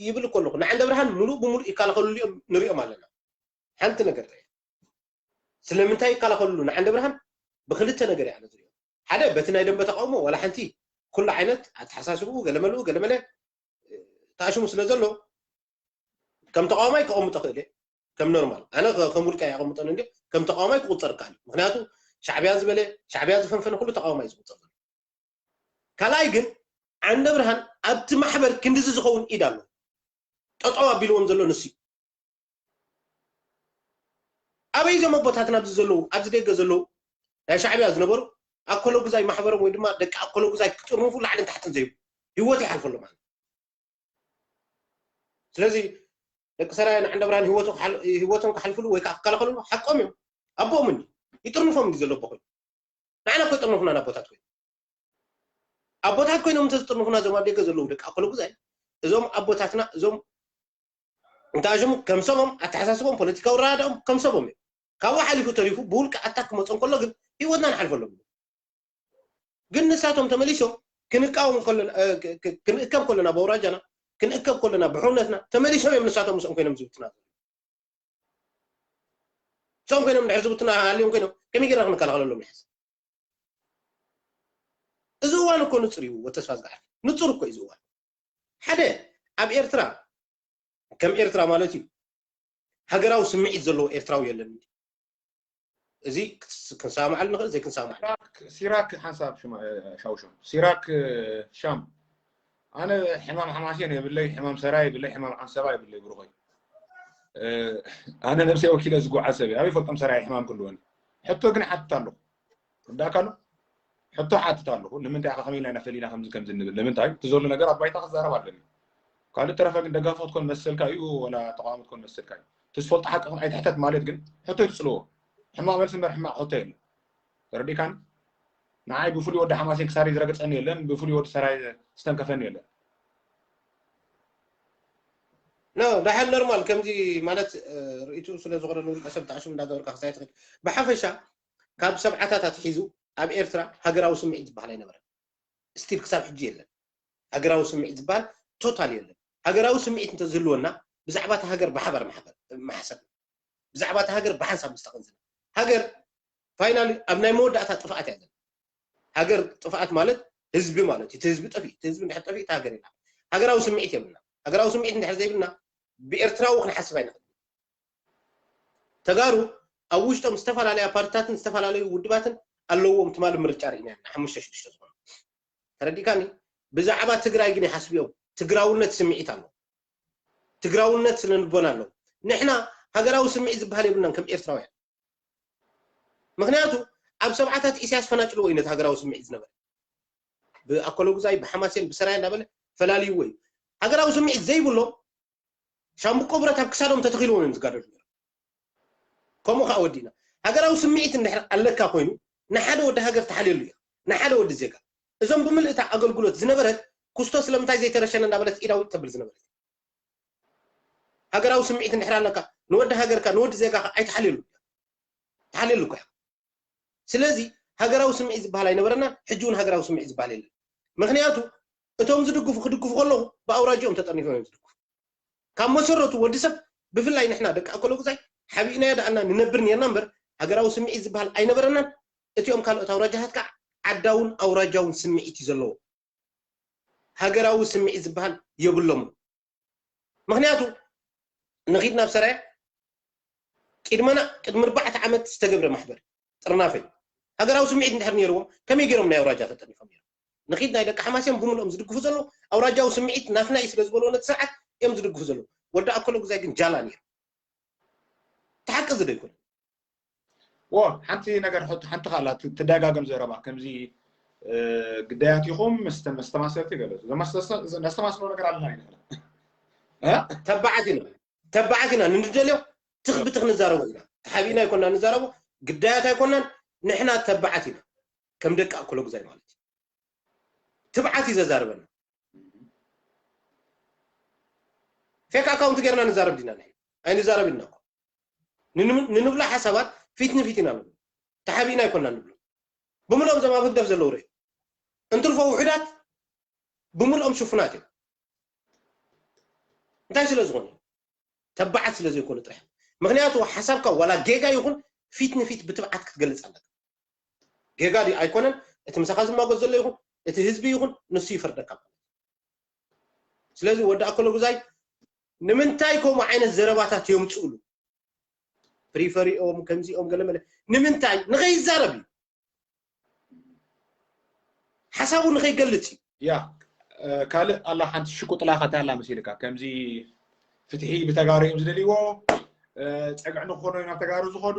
ይብል እኮ ኣለኹ። ንዓንደ ብርሃን ሙሉእ ብሙሉእ ይከላኸልሉ እዮም ንሪኦም ኣለና። ሓንቲ ነገር ስለምንታይ ይከላኸልሉ ንዓንደ ብርሃን ብክልተ ነገር እያ ዝሪኦ። ሓደ በቲ ናይ ደንበ ተቃውሞ ዋላ ሓንቲ ኩሉ ዓይነት ኣተሓሳስብኡ ገለመልኡ ገለመለ ተኣሽሙ ስለ ዘሎ ከም ተቃዋማይ ክቐምጦ ክእል እየ። ከም ኖርማል ኣነ ከም ውልቀ ይቐምጠን እንዲ ከም ተቃዋማይ ክቁፀር ይከኣል። ምክንያቱ ሻዕብያ ዝበለ ሻዕብያ ዝፈንፈነ ኩሉ ተቃዋማይ ዝቁፀር ዘሎ። ካልኣይ ግን ዓንደ ብርሃን ኣብቲ ማሕበር ክንድዚ ዝኸውን ኢድ ኣሎ። ጠጠው ኣቢልዎም ዘሎ ንሱ እዩ። ኣበይ እዞም ኣቦታትና ኣብዚ ዘለዉ ኣብዚ ደገ ዘለዉ ናይ ሻዕብያ ዝነበሩ ኣኮሎ ግዛይ ማሕበሮም ወይ ድማ ደቂ ኣኮሎ ግዛይ ክጥርንፉ ላዕልን ታሕትን ዘይብሉ ህይወት ይሓልፈሎም ኣለ። ስለዚ ደቂ ሰራየ ንዓንደ ብርሃን ህይወቶም ክሓልፍሉ ወይ ከዓ ክከላኸልሉ ሓቆም እዮም። ኣቦኦም እንዲ ይጥርንፎም እንዲ ዘሎ ኣቦ ኮይኑ ንዓና እኮ ይጥርንፉና ኣቦታት ኮይኑ ኣቦታት ኮይኖም እንተዝጥርንፉና እዞም ኣብ ደገ ዘለዉ ደቂ ኣኮሎ ግዛይ እዞም ኣቦታትና እዞም እንተኣሽሙ ከም ሰቦም ኣተሓሳስቦም ፖለቲካዊ ረዳድኦም ከም ሰቦም እዮም። ካብኡ ሓሊፉ ተሪፉ ብውልቂ ኣታክ ክመፆ እንከሎ ግን ህይወትና ንሓልፈሎም። ግን ንሳቶም ተመሊሶም ክንቃወም ክንእከብ ከለና በውራጃና ክንእከብ ከለና ብሕውነትና ተመሊሶም እዮም ንሳቶም ምስኦም ኮይኖም ዝብትና ዘለዉ። እሶም ኮይኖም ድሕር ዝብትና ሃልዮም ኮይኖም ከመይ ጌርና ክንከላኸለሎም ንሕዝ? እዚ እዋን እኮ ንፁር እዩ። ወተስፋ ዝገሓፍ ንፁር እኮ እዩ እዚ እዋን። ሓደ ኣብ ኤርትራ ከም ኤርትራ ማለት እዩ ሃገራዊ ስምዒት ዘለዎ ኤርትራዊ የለን። እዚ ክንሰማማዓሉ ንኽእል ዘይክንሰማማዓሉ ሲራክ ሓንሳብ ሻውሾም ሲራክ ሻም ኣነ ሕማም ሓማሴን የብለይ፣ ሕማም ሰራይ የብለይ፣ ሕማም ዓንሰባ የብለይ ብሩኸይ። ኣነ ነብሰይ ወኪለ ዝጓዓዝ ሰብ ኣበይ ፈልጦም ሰራይ ሕማም ክልወኒ። ሕቶ ግን ሓትት ኣለኹ። ዳካ ኣሎ ሕቶ ሓትት ኣለኹ። ንምንታይ ኢኻ ከመይ ኢልና ኢና ፈሊና ከምዚ ከምዚ ንብል? ንምንታይ እቲ ዘሎ ነገር ኣብ ባይታ ክዛረብ ኣለኒ። ካልእ ተረፈ ግን ደጋፊ ክትኮን መሰልካ እዩ ወላ ተቃዋሚ ክትኮን መሰልካ እዩ። እቲ ዝፈልጦ ሓቂ ግን ኣይትሕተት ማለት ግን ሕቶ ይትፅልዎ። ሕማቕ መልሲ እምበር ሕማቕ ሕቶ የለን። ተረዲእካኒ? ንዓይ ብፍሉይ ወዲ ሓማሴን ክሳሪ ዝረገፀኒ የለን፣ ብፍሉይ ወዲ ሰራይ ዝተንከፈኒ የለን። ኖ ዳሓን ኖርማል ከምዚ ማለት ርእቱ ስለ ዝኾነ ንውልቀ ሰብ ተዓሽም እንዳገበርካ ክሳይ ትኽእል። ብሓፈሻ ካብ ሰብዓታት ኣትሒዙ ኣብ ኤርትራ ሃገራዊ ስምዒት ዝበሃል ኣይነበረን። ስቲል ክሳብ ሕጂ የለን። ሃገራዊ ስምዒት ዝበሃል ቶታል የለን። ሃገራዊ ስምዒት እንተዝህልወና ብዛዕባ እቲ ሃገር ብሓባር ማሕሰብ ብዛዕባ እቲ ሃገር ብሓንሳብ ምስ ተቐንዝና ሃገር ፋይናሊ ኣብ ናይ መወዳእታ ጥፍኣት እያ ዘላ። ሃገር ጥፍኣት ማለት ህዝቢ ማለት እቲ ህዝቢ ጠፊ እቲ ህዝቢ እንድሕር ጠፊ እቲ ሃገር የላ። ሃገራዊ ስምዒት የብልና። ሃገራዊ ስምዒት እንድሕር ዘይብልና ብኤርትራዊ ክንሓስብ ኣይንኽእል። ተጋሩ ኣብ ውሽጦም ዝተፈላለያ ፓርትታትን ዝተፈላለዩ ውድባትን ኣለዎም። ትማሊ ምርጫ ርኢና ኢና ሓሙሽተ ሽዱሽተ ዝኾኑ ተረዲካኒ። ብዛዕባ ትግራይ ግን ይሓስብዮም። ትግራውነት ስምዒት ኣሎ። ትግራውነት ስነ ልቦና ኣሎ። ንሕና ሃገራዊ ስምዒት ዝበሃል የብልናን ከም ኤርትራውያን። ምክንያቱ ኣብ ሰብዓታት ኢሳያስ ፈናጭልዎ እዩ ነቲ ሃገራዊ ስምዒት ዝነበረ። ብኣኮሎጉዛይ ብሓማሴን ብሰራይ እንዳበለ ፈላልይዎ እዩ። ሃገራዊ ስምዒት ዘይብሎም ሻምብቆ ብረት ኣብ ክሳዶም ተተኺልዎም እዮም ዝጋደሉ ነይሮም። ከምኡ ከዓ ወዲእና ሃገራዊ ስምዒት እንድሕር ኣለካ ኮይኑ ንሓደ ወዲ ሃገር ትሓልየሉ እያ። ንሓደ ወዲ ዜጋ እዞም ብምልእታ ኣገልግሎት ዝነበረት ኩስቶ ስለምንታይ ዘይተረሸነ እንዳበለት ኢዳዊት ተብል ዝነበረት ሃገራዊ ስምዒት እንድሕር ኣለካ ንወዲ ሃገርካ ንወዲ ዜጋካ ኣይትሓልየሉ ትሓልየሉ እኮ ስለዚ ሃገራዊ ስምዒት ዝበሃል ኣይነበረና ሕጂ እውን ሃገራዊ ስምዒት ዝበሃል የለን ምክንያቱ እቶም ዝድግፉ ክድግፉ ከለኹ ብኣውራጅኦም ተጠርኒፎም እዮም ዝድግፉ ካብ መሰረቱ ወዲ ሰብ ብፍላይ ንሕና ደቂ ኣኮሎ ግዛይ ሓቢእናዮ ደኣና ንነብር ነርና እምበር ሃገራዊ ስምዒት ዝበሃል ኣይነበረናን እቲኦም ካልኦት ኣውራጃታት ከዓ ዓዳውን ኣውራጃውን ስምዒት እዩ ዘለዎ ሃገራዊ ስምዒት ዝበሃል የብሎምን ምክንያቱ ንኺድ ናብ ሰራየ ቅድመና ቅድሚ ኣርባዕተ ዓመት ዝተገብረ ማሕበር ጥርናፈ እዩ ሃገራዊ ስምዒት እንድሕር ነይርዎም ከመይ ገይሮም ናይ ኣውራጃ ተጠርኒፎም ነይሮም ንኺድ ናይ ደቂ ሓማሴን ብምልኦም ዝድግፉ ዘለዉ ኣውራጃዊ ስምዒት ናትና እዩ ስለ ዝበልዎ ነቲ ስርዓት እዮም ዝድግፉ ዘለዉ ወዲ ኣኮሎ ግዛይ ግን ጃላ ነይሩ ተሓቂ እዚ ዶ ይኮነ ዎ ሓንቲ ነገር ሓንቲ ካላ ትደጋገም ዘረባ ከምዚ ግዳያት ኢኹም መስተማሰልቲ ገለ ነስተማስሎ ነገር ኣለና ኢና ተባዓት ኢና ተባዓት ኢና ንንደልዮ ትኽ ብትኽ ንዛረቦ ኢና ተሓቢእና ኣይኮና ንዛረቦ ግዳያት ኣይኮናን ንሕና ተባዓት ኢና፣ ከም ደቂ ኣኮለጉዛይ ማለት እዩ። ትብዓት እዩ ዘዛርበና። ፌክ ኣካውንት ጌርና ንዛረብ ዲና? ንሕና ኣይንዛረብ ኢና እኮ። ንንብ- ንንብሎ ሓሳባት ፊት ንፊት ኢና ንብሎ። ተሓቢእና ኣይኮና ንብሎ። ብምልኦም እዞም ኣብ ህግደፍ ዘለዉ ርእ እንትርፎ ውሑዳት ብምልኦም ሽፉናት እዮም። እንታይ ስለ ዝኾነ? ተባዓት ስለ ዘይኮኑ ጥራሕ። ምክንያቱ ሓሳብካ ዋላ ጌጋ ይኹን ፊት ንፊት ብትብዓት ክትገልጽ ኣለካ። ጌጋ ድዩ ኣይኮነን፣ እቲ ምሳኻ ዝማጎት ዘሎ ይኹን እቲ ህዝቢ ይኹን ንሱ ይፈርደካ። ስለዚ ወዲ ኣኮለጉዛይ ንምንታይ ከምኡ ዓይነት ዘረባታት የምፅእሉ? ፕሪፈሪኦም ከምዚኦም ገለመለ ንምንታይ ንኸይዛረብ እዩ፣ ሓሳቡ ንኸይገልፅ እዩ። ያ ካልእ ኣላ ሓንቲ ሽቁጥላ ካታ ኣላ መሲልካ ከምዚ ፍትሒ ብተጋሩ እዮም ዝደልይዎ። ፀግዒ ንክኾኑ ናብ ተጋሩ ዝኸዱ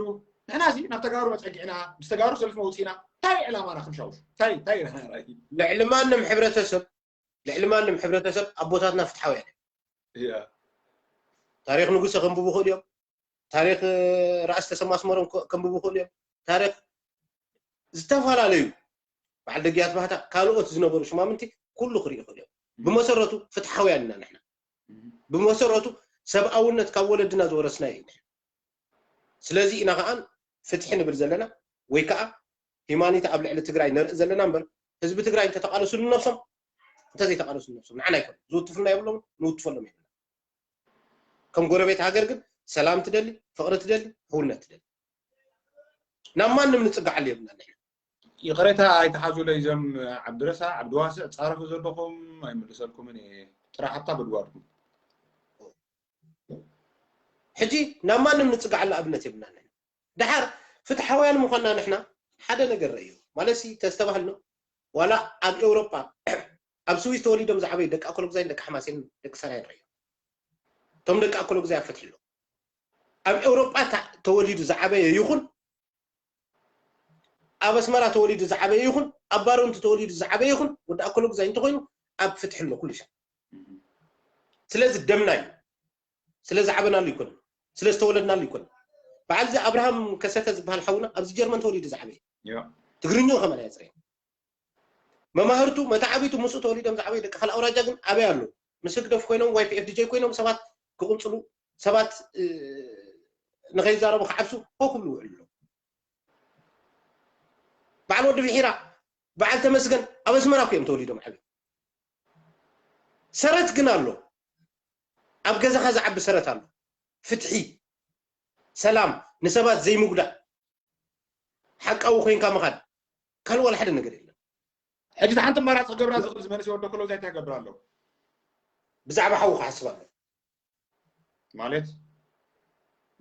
ንሕና ሲ ናብ ተጋሩ መፀጊዕና ምስ ተጋሩ ሰልፊ መውፅእና እንታይ ዕላማና ክንሻውሹ እንታይ እንታይ ልዕሊ ማንም ሕብረተሰብ ልዕሊ ማንም ሕብረተሰብ ኣቦታትና ፍትሓውያን እዮም። ታሪክ ንጉሰ ከንብቡ ይኽእሉ እዮም። ታሪክ ራእሲ ተሰማ ኣስመሮም ከንብቡ ይኽእሉ እዮም። ታሪክ ዝተፈላለዩ በዓል ደግያት ባህታ ካልኦት ዝነበሩ ሽማምንቲ ኩሉ ክርኢ ይኽእሉ እዮም። ብመሰረቱ ፍትሓውያን ኢና ንሕና። ብመሰረቱ ሰብኣውነት ካብ ወለድና ዝወረስናዮ ኢና። ስለዚ ኢና ከዓን ፍትሒ ንብል ዘለና ወይ ከዓ ሂማኒቲ ኣብ ልዕሊ ትግራይ ነርኢ ዘለና እምበር ህዝቢ ትግራይ እንተተቃለሱሉ ነብሶም እንተዘይተቃለሱሉ ነብሶም ንዓና ኣይኮነ ዝውትፉልና የብሎም ንውትፈሎም የብልና። ከም ጎረቤት ሃገር ግን ሰላም ትደሊ፣ ፍቅሪ ትደሊ፣ ሕውነት ትደሊ። ናብ ማንም ንፅጋዓሉ የብልና ንሕና። ይቅሬታ ኣይተሓዙለይ እዞም ዓብድረሳ ዓብድዋስዕ ፃረፉ ዘለኹም ኣይምልሰልኩምን እየ ጥራሕ ኣብታ ጉድጓድኩም። ሕጂ ናብ ማንም ንፅጋዓሉ ኣብነት የብልና ንሕና። ደሓር ፍትሓውያን ምዃንና ንሕና ሓደ ነገር ረእዩ ማለት ሲ ተስተባህልኖ ዋላ ኣብ ኤውሮጳ ኣብ ስዊስ ተወሊዶም ዝዓበዩ ደቂ ኣኮሎግዛይን ደቂ ሓማሴንን ደቂ ሰራይን ረእዩ። እቶም ደቂ ኣኮሎግዛይ ኣብ ፍትሒ ኣለዉ። ኣብ ኤውሮጳ ተወሊዱ ዝዓበየ ይኹን ኣብ ኣስመራ ተወሊዱ ዝዓበየ ይኹን ኣብ ባረንቱ ተወሊዱ ዝዓበየ ይኹን ወዲ ኣኮሎግዛይ እንተኾይኑ ኣብ ፍትሒ ኣሎ ኩሉ ሻዕ። ስለዚ ደምና እዩ። ስለ ዝዓበናሉ ይኮን ስለ ዝተወለድናሉ ይኮን። በዓል እዚ ኣብርሃም ከሰተ ዝበሃል ሓውና ኣብዚ ጀርመን ተወሊዱ ዝዓበየ ትግርኛኡ ከማን ኣየፅረየን። መማህርቱ መተዓቢቱ ምስኡ ተወሊዶም ዝዓበዩ ደቂ ካልእ ኣውራጃ ግን ኣበይ ኣለዉ? ምስ ህግደፍ ኮይኖም ዋይ ፒ ኤፍ ዲ ጀይ ኮይኖም ሰባት ክቕንፅሉ ሰባት ንኸይዛረቡ ክዓብሱ ኮ ክብሉ ይውዕሉ ኣለዉ። በዓል ወዲ ብሒራ በዓል ተመስገን ኣብ ኣስመራ እኮ እዮም ተወሊዶም ዓብዮም። ሰረት ግን ኣሎ። ኣብ ገዛኻ ዝዓቢ ሰረት ኣሎ። ፍትሒ፣ ሰላም፣ ንሰባት ዘይምጉዳእ፣ ሓቃዊ ኮይንካ ምኻድ ካልእ ዋላ ሓደ ነገር የለን። ሕጂ እታ ሓንቲ ኣማራፂ ክገብራ ዝኽእል ዝመንስ ወደ ኮሎዛይ እንታይ ክገብር ኣለዎ? ብዛዕባ ሓዉ ክሓስብ ኣለዎ። ማለት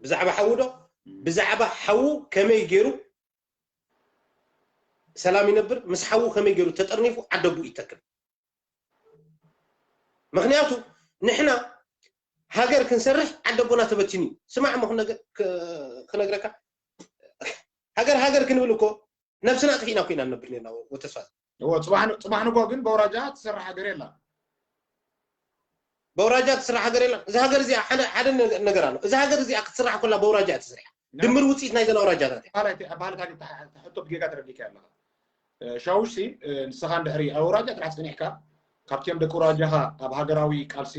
ብዛዕባ ሓዉ ዶ? ብዛዕባ ሓዉ ከመይ ገይሩ ሰላም ይነብር፣ ምስ ሓዉ ከመይ ገይሩ ተጠርኒፉ ዓደቡ ይተክል። ምክንያቱ ንሕና ሃገር ክንሰርሕ ዓደቦና ተበቲኑ እዩ። ስማዕ እሞ ክነገ- ክ- ክነግረካ ሃገር ሃገር ክንብል እኮ ነብስና ጥፊእና እኮ ኢና ንነብር ነርና ወተስፋ እወ፣ ጽባሕ ን- ጽባሕ ንጎ ግን በውራጃ ትሰርሕ ሃገር የላን። በውራጃ ትስራሕ ሃገር የላን። እዚ ሃገር እዚኣ ሓደ ሓደ ነገ- ነገር ኣሎ። እዚ ሃገር እዚኣ ክትስራሕ ኮላ በውራጃ እያ ትስርሕ። ድምር ውፅኢት ናይ ዘን ኣውራጃታት እያ። ኣባላት ኣባላት ተሕቶ ብጌጋ ተረዲካ ኣለኻ። ሻውሽ ንስኻ እንድሕሪ ኣብ ኣውራጃ ጥራሕ ጸኒሕካ ካብቲኦም ደቂ ኣውራጃኻ ኣብ ሃገራዊ ቃልሲ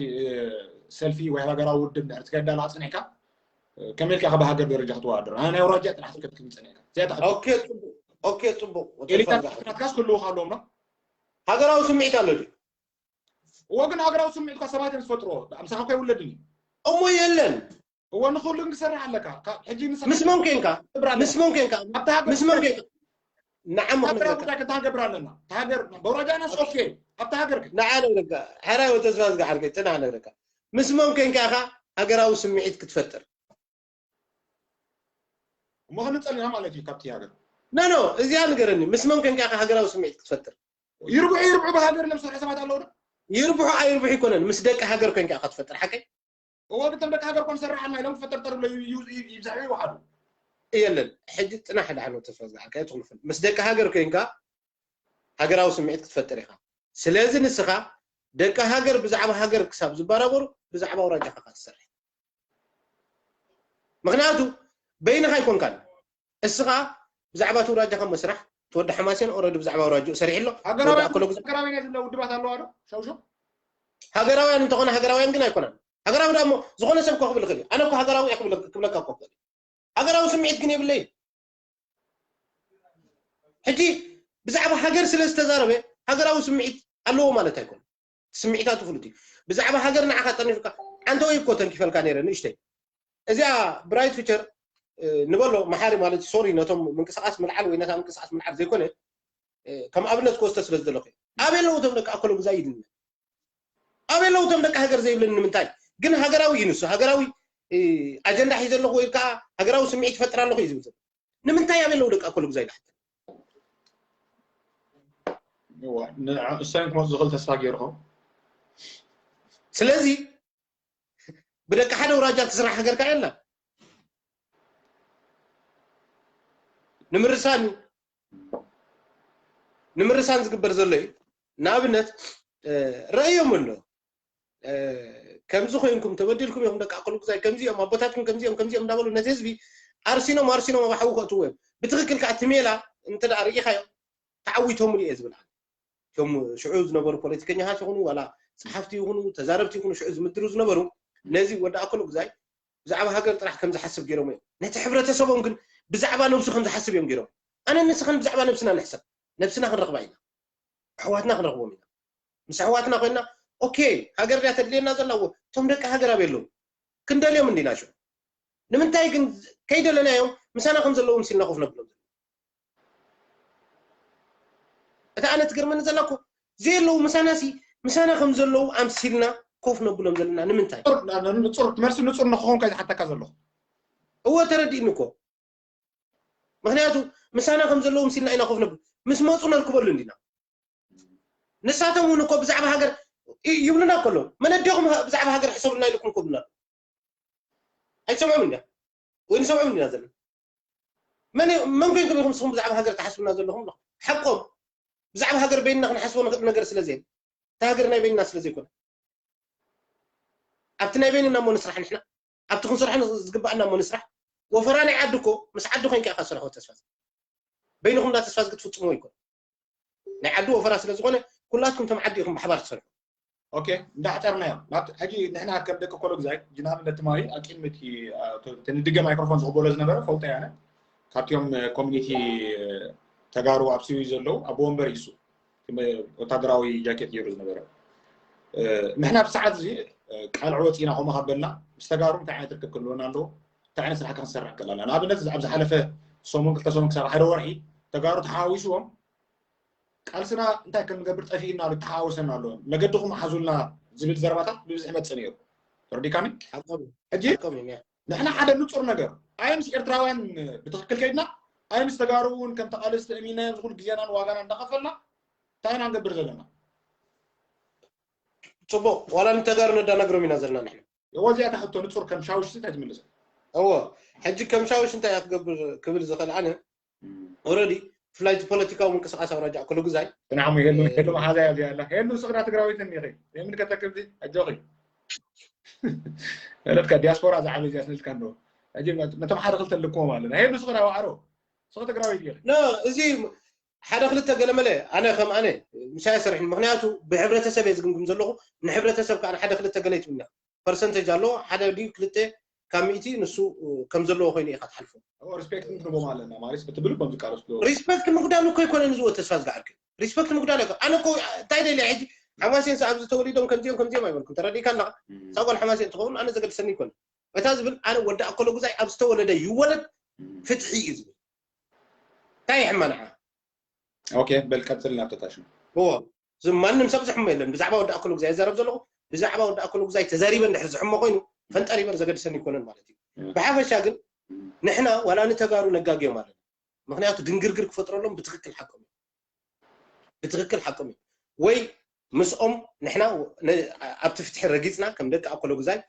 ሰልፊ ወይ ሃገራዊ ውድብ እንድሕሪ ትከዳ ኣለኻ ጸኒሕካ ከመይ ኢልካ ካብ ሃገር ደረጃ ክትወዳደር ኣነ ናይ ኣውራጃ ጥራሕ ክትከድ ክብል ጸኒሕካ እዚኣ እታ ሕቶ ኦኬ ጽቡቅ ኦኬ ጽቡቅ ኤሊታት ናትካስ ክህልውኻ ኣለዎም ዶ ሃገራዊ ስምዒት ኣሎ ድዩ እወ ግን ሃገራዊ ስምዒት እኳ ሰባት እዮም ዝፈጥርዎ ኣምሳኻ እኳ ይውለድን እዩ እሞ የለን እወ ንኹሉ ግን ክሰርሕ ኣለካ። ካብ ሕጂ ንስኻ ምስ መን ኮንካ? ምስ መን ኮንካ? ኣብታ ሃገር ምስ መን ኮንካ? ንዓም ሃገራዊ ክነግረካ። ጉዳይ ክንገብር ኣለና። እታ ሃገር በውራጃናስ ኦኬ ኣብታ ሃገር ግን ንዓ ነግረካ። ሕራይ ወተስፋ ዝገሓልከ ጽናሕ ነግረካ። ምስ መን ኮንካ ኢኻ ሃገራዊ ስምዒት ክትፈጥር? እሞ ክንጸልና ማለት እዩ ካብቲ ሃገር። ኖ ኖ እዚኣ ንገረኒ። ምስ መን ኮንካ ኢኻ ሃገራዊ ስምዒት ክትፈጥር? ይርብሑ ይርብሑ ብሃገር ለምሰርሑ ሰባት ኣለዉ ዶ? ይርብሑ ኣይርብሑ ይኮነን። ምስ ደቂ ሃገር ኮንካ ኢኻ ትፈጥር። ሓቀይ? እወ ግን ተም ደቂ ሃገር ኮን ሰራሓና ኢሎም ክፈጠርጠር ብሎ ይብዛሑ ይውሓዱ የለን ሕጂ ፅናሕ ዳሕን ተስፋ ዝለዓልካ ኣይትኽልፍን ምስ ደቂ ሃገር ኮይንካ ሃገራዊ ስምዒት ክትፈጥር ኢኻ ስለዚ ንስኻ ደቂ ሃገር ብዛዕባ ሃገር ክሳብ ዝባራበሩ ብዛዕባ ኣውራጃኻ ኢኻ ትሰርሕ ምኽንያቱ በይንኻ ኣይኮንካን እስኻ ብዛዕባ እቲ ውራጃ ከም መስራሕ ተወዲ ሓማሴን ኦረዲ ብዛዕባ ውራጅኡ ሰሪሕ ኣሎ። ሃገራውያን ናይ ዝለ ውድባት ኣለዋ ዶ ሸውሸው? ሃገራውያን እንተኾነ ሃገራውያን ግን ኣይኮነን። ሃገራዊ ዳሞ ዝኾነ ሰብ ኮ ክብል ይኽእል እዩ። ኣነ እኮ ሃገራዊ እየ ክብለካ እኮ ይኽእል። ሃገራዊ ስምዒት ግን የብለይ። ሕጂ ብዛዕባ ሃገር ስለ ዝተዛረበ ሃገራዊ ስምዒት ኣለዎ ማለት ኣይኮነ። ስምዒታቱ ፍሉጥ እዩ። ብዛዕባ ሃገር ንዓኻ ጠኒፍካ ኣንተ ወይ እኮ ተንኪፈልካ ነይረ ንእሽተይ። እዚኣ ብራይት ፊቸር ንበሎ መሓሪ ማለት ሶሪ ነቶም ምንቅስቃስ ምልዓል ወይ ነታ ምንቅስቃስ ምልዓል ዘይኮነ ከም ኣብነት ክወስደ ስለ ዝደለኹ ኣበይ ኣለዉ እቶም ደቂ ኣኮሎ ግዛይ ይድነ ኣበይ ኣለዉ እቶም ደቂ ሃገር ዘይብለኒ ንምንታይ ግን ሃገራዊ እዩ ንሱ ሃገራዊ ኣጀንዳ ሒዘ ኣለኹ ወይ ከዓ ሃገራዊ ስምዒት ይፈጥር ኣለኹ እዩ ዝብል ዘሎ ንምንታይ ኣበይ ኣለዉ ደቂ ኣኮሎ ግዛይ ዳሕተ እሳይን ክመፁ ዝኽእል ተስፋ ገይርኹም ስለዚ ብደቂ ሓደ ውራጃ ትስራሕ ሃገር ከዓ የላ ንምርሳን እዩ ንምርሳን ዝግበር ዘሎ እዩ ንኣብነት ረእዮም ኣሎ ከምዚ ኮይንኩም ተበዲልኩም ኢኹም ደቂ ኣቅሉ ግዛይ ከምዚ እዮም ኣቦታትኩም ከምዚ እዮም ከምዚ እዮም እንዳበሉ ነቲ ህዝቢ ኣርሲኖም ኣርሲኖም ኣብ ሓዊ ከእትዎ እዮም ብትክክል ከዓ እቲ ሜላ እንተ ደኣ ርኢኻዮ ተዓዊቶምሉ እየ ዝብል ኣነ እቶም ሽዑ ዝነበሩ ፖለቲከኛታት ይኹኑ ዋላ ጸሓፍቲ ይኹኑ ተዛረብቲ ይኹኑ ሽዑ ዝምድሩ ዝነበሩ ነዚ ወዲ ኣክሉ ግዛይ ብዛዕባ ሃገር ጥራሕ ከም ዝሓስብ ገይሮም እዮም ነቲ ሕብረተሰቦም ግን ብዛዕባ ነብሱ ከም ዝሓስብ እዮም ገይሮም ኣነ ንስኽን ብዛዕባ ነብስና ንሕሰብ ነብስና ክንረኽባ ኢና ኣሕዋትና ክንረኽቦም ኢና ምስ ኣሕዋትና ኮይና ኦኬ ሃገር ድያ ተድልየና ዘላ እቶም ደቂ ሃገር ኣበይ ኣለዉ ክንደልዮም እንዲና ሽዑ ንምንታይ ግን ከይደለናዮም ምሳና ከም ዘለዉ ምሲልና ኮፍ ነብሎም ዘለና እታ ኣነ ትገርመኒ ዘላ እኮ ዘየለዉ ምሳና ሲ ምሳና ከም ዘለዉ ኣምሲልና ኮፍ ነብሎም ዘለና ንምንታይ ንጹር መልሲ ንጹር ንክኾን ከ ዝሓተካ ዘለኹ እወ ተረዲእኒ እኮ ምክንያቱ ምሳና ከም ዘለዉ ምሲልና ኢና ኮፍ ነብል ምስ መፁ ነርክበሉ እንዲና ንሳቶም እውን እኮ ብዛዕባ ሃገር ይብሉና ከሎ መነደኹም ብዛዕባ ሃገር ሕሰብልና ኢልኩም ኮብልና ኣይትሰምዑም እንዲያ ወይ ንሰምዖም እንዲና ዘለና መን መን ኮይንኩም ኢኹም ንስኹም ብዛዕባ ሃገር ትሓስቡና ዘለኹም ሓቆም ብዛዕባ ሃገር በይንና ክንሓስቦ ንኽእል ነገር ስለ ዘየለ እታ ሃገር ናይ በይንና ስለ ዘይኮነ ኣብቲ ናይ በይንና እሞ ንስራሕ ንሕና ኣብቲ ክንሰርሖ ዝግባኣና እሞ ንስራሕ ወፈራ ናይ ዓዲ እኮ ምስ ዓዲ ኮይንካ ኢኻ ዝሰርሖ ተስፋ በይንኹም እንዳ ተስፋ ዝግትፍፅምዎ ይኮን ናይ ዓዲ ወፈራ ስለ ዝኾነ ኩላትኩም ከም ዓዲ ኢኹም ብሓባር ትሰርሑ ኦኬ እንዳሕጠርናዮ ናብ ሕጂ ንሕና ከም ደቂ ኮሎ ግዛይ ሕጂ ንኣብነት ትማሊ ኣብ ቅድሚ እቲ ንድገ ማይክሮፎን ዝቕበሎ ዝነበረ ፈውጠ ያነ ካብቲኦም ኮሚኒቲ ተጋሩ ኣብ ስዊ ዘለዉ ኣቦ ወንበር ይሱ ወታደራዊ ጃኬት ገይሩ ዝነበረ ንሕና ብሰዓት እዚ ቃልዕ ወፂና ከምኡ ካብ በልና ምስ ተጋሩ እንታይ ዓይነት ርክብ ክህልወና ኣለዎ እንታይ ዓይነት ስራሕ ክንሰርሕ ክእል ኣለና ንኣብነት ኣብ ዝሓለፈ ሰሙን ክልተ ሰሙን ክሳብ ሓደ ወርሒ ተጋሩ ተሓዋዊስዎም ቃልስና እንታይ ከም ንገብር ጠፊእና ኣሎ ተሓዋወሰና ኣሎ መገድኹም ሓዙልና ዝብል ዘረባታት ብብዝሒ መፅእ ነይሩ ተረዲካኒ ሕጂ ንሕና ሓደ ንፁር ነገር ኣይ ምስ ኤርትራውያን ብትክክል ከይድና ኣይ ምስ ተጋሩ እውን ከም ተቃለስቲ እሚናዮም ዝኩሉ ግዜናን ዋጋና እንዳኸፈልና እንታይ ኢና ንገብር ዘለና ፅቡቅ ዋላ ንተጋሩ ነዳናግሮም ኢና ዘለና ንሕና እወ እዚኣ ሕቶ ንፁር ከም ሻውሽቲ እንታይ ትምልሰ እወ ሕጂ ከም ሻውሽ እንታይ እያ ክገብር ክብል ዝኽእል ኣነ ኦረዲ ብፍላይ እቲ ፖለቲካዊ ምንቅስቃስ ኣውራጃ ኣክሉ ግዛይ ጽናዕሞ ሄሉ ሄሉ መሓዛ እያ እዚኣ ኣላ ሄሉ ስኽራ ትግራዊት እኒኺ የምን ከተክብቲ ኣጆኺ ለትካ ዲያስፖራ ዝዓበ እዚኣ ስልካ እንዶ ሕጂ ነቶም ሓደ ክልተ ልክዎም ኣለና ሄሉ ስኽራ ዋዕሮ ስኽ ትግራዊት ኢኺ እዚ ሓደ ክልተ ገለመለ ኣነ ከም ኣነ ምሳይ ሰርሕን ምክንያቱ ብሕብረተሰብ እየ ዝግምግም ዘለኹ ንሕብረተሰብ ከዓ ሓደ ክልተ ገለ ይትብልና ፐርሰንተጅ ኣለዎ ሓደ ድዩ ክልተ ካብ ሚእቲ ንሱ ከም ዘለዎ ኮይኑ ኢኻ ትሓልፎ ሪስፔክት ንክንቦም ኣለና ማለት ብትብል ከም ዝቃለስ ዶ ሪስፔክት ምጉዳል እኮ ኣይኮነን ዝወ ተስፋ ዝገዓልክ ሪስፔክት ምጉዳል ኣይኮ ኣነ እኮ እንታይ ደልያ ሕጂ ሓማሴን ሰ ኣብዚ ተወሊዶም ከምዚኦም ከምዚኦም ኣይበልኩም ተረዲእካ ኣለካ ሳጓል ሓማሴን ትኸውን ኣነ ዘገድሰኒ ይኮነ እታ ዝብል ኣነ ወዲ ኣኮሎ ጉዛይ ኣብ ዝተወለደ ይወለድ ፍትሒ እዩ ዝብል እንታይ ይሕመናዓ ኦኬ በል ቀጽል ናብ ተታሽ እዎ ማንም ሰብ ዝሕሞ የለን ብዛዕባ ወዲ ኣኮሎ ጉዛይ ይዛረብ ዘለኹ ብዛዕባ ወዲ ኣኮሎ ጉዛይ ተዛሪበ እንድሕር ዝሕሞ ኮይኑ ፈንጠር ይበል ዘገድሰኒ ይኮነን ማለት እዩ ብሓፈሻ ግን ንሕና ዋላ ንተጋሩ ነጋግዮም ኣለና ምክንያቱ ድንግርግር ክፈጥረሎም ብትክክል ሓቆም እዩ ብትክክል ሓቆም እዩ ወይ ምስኦም ንሕና ኣብቲ ፍትሒ ረጊፅና ከም ደቂ ኣኮሎ ጉዛይ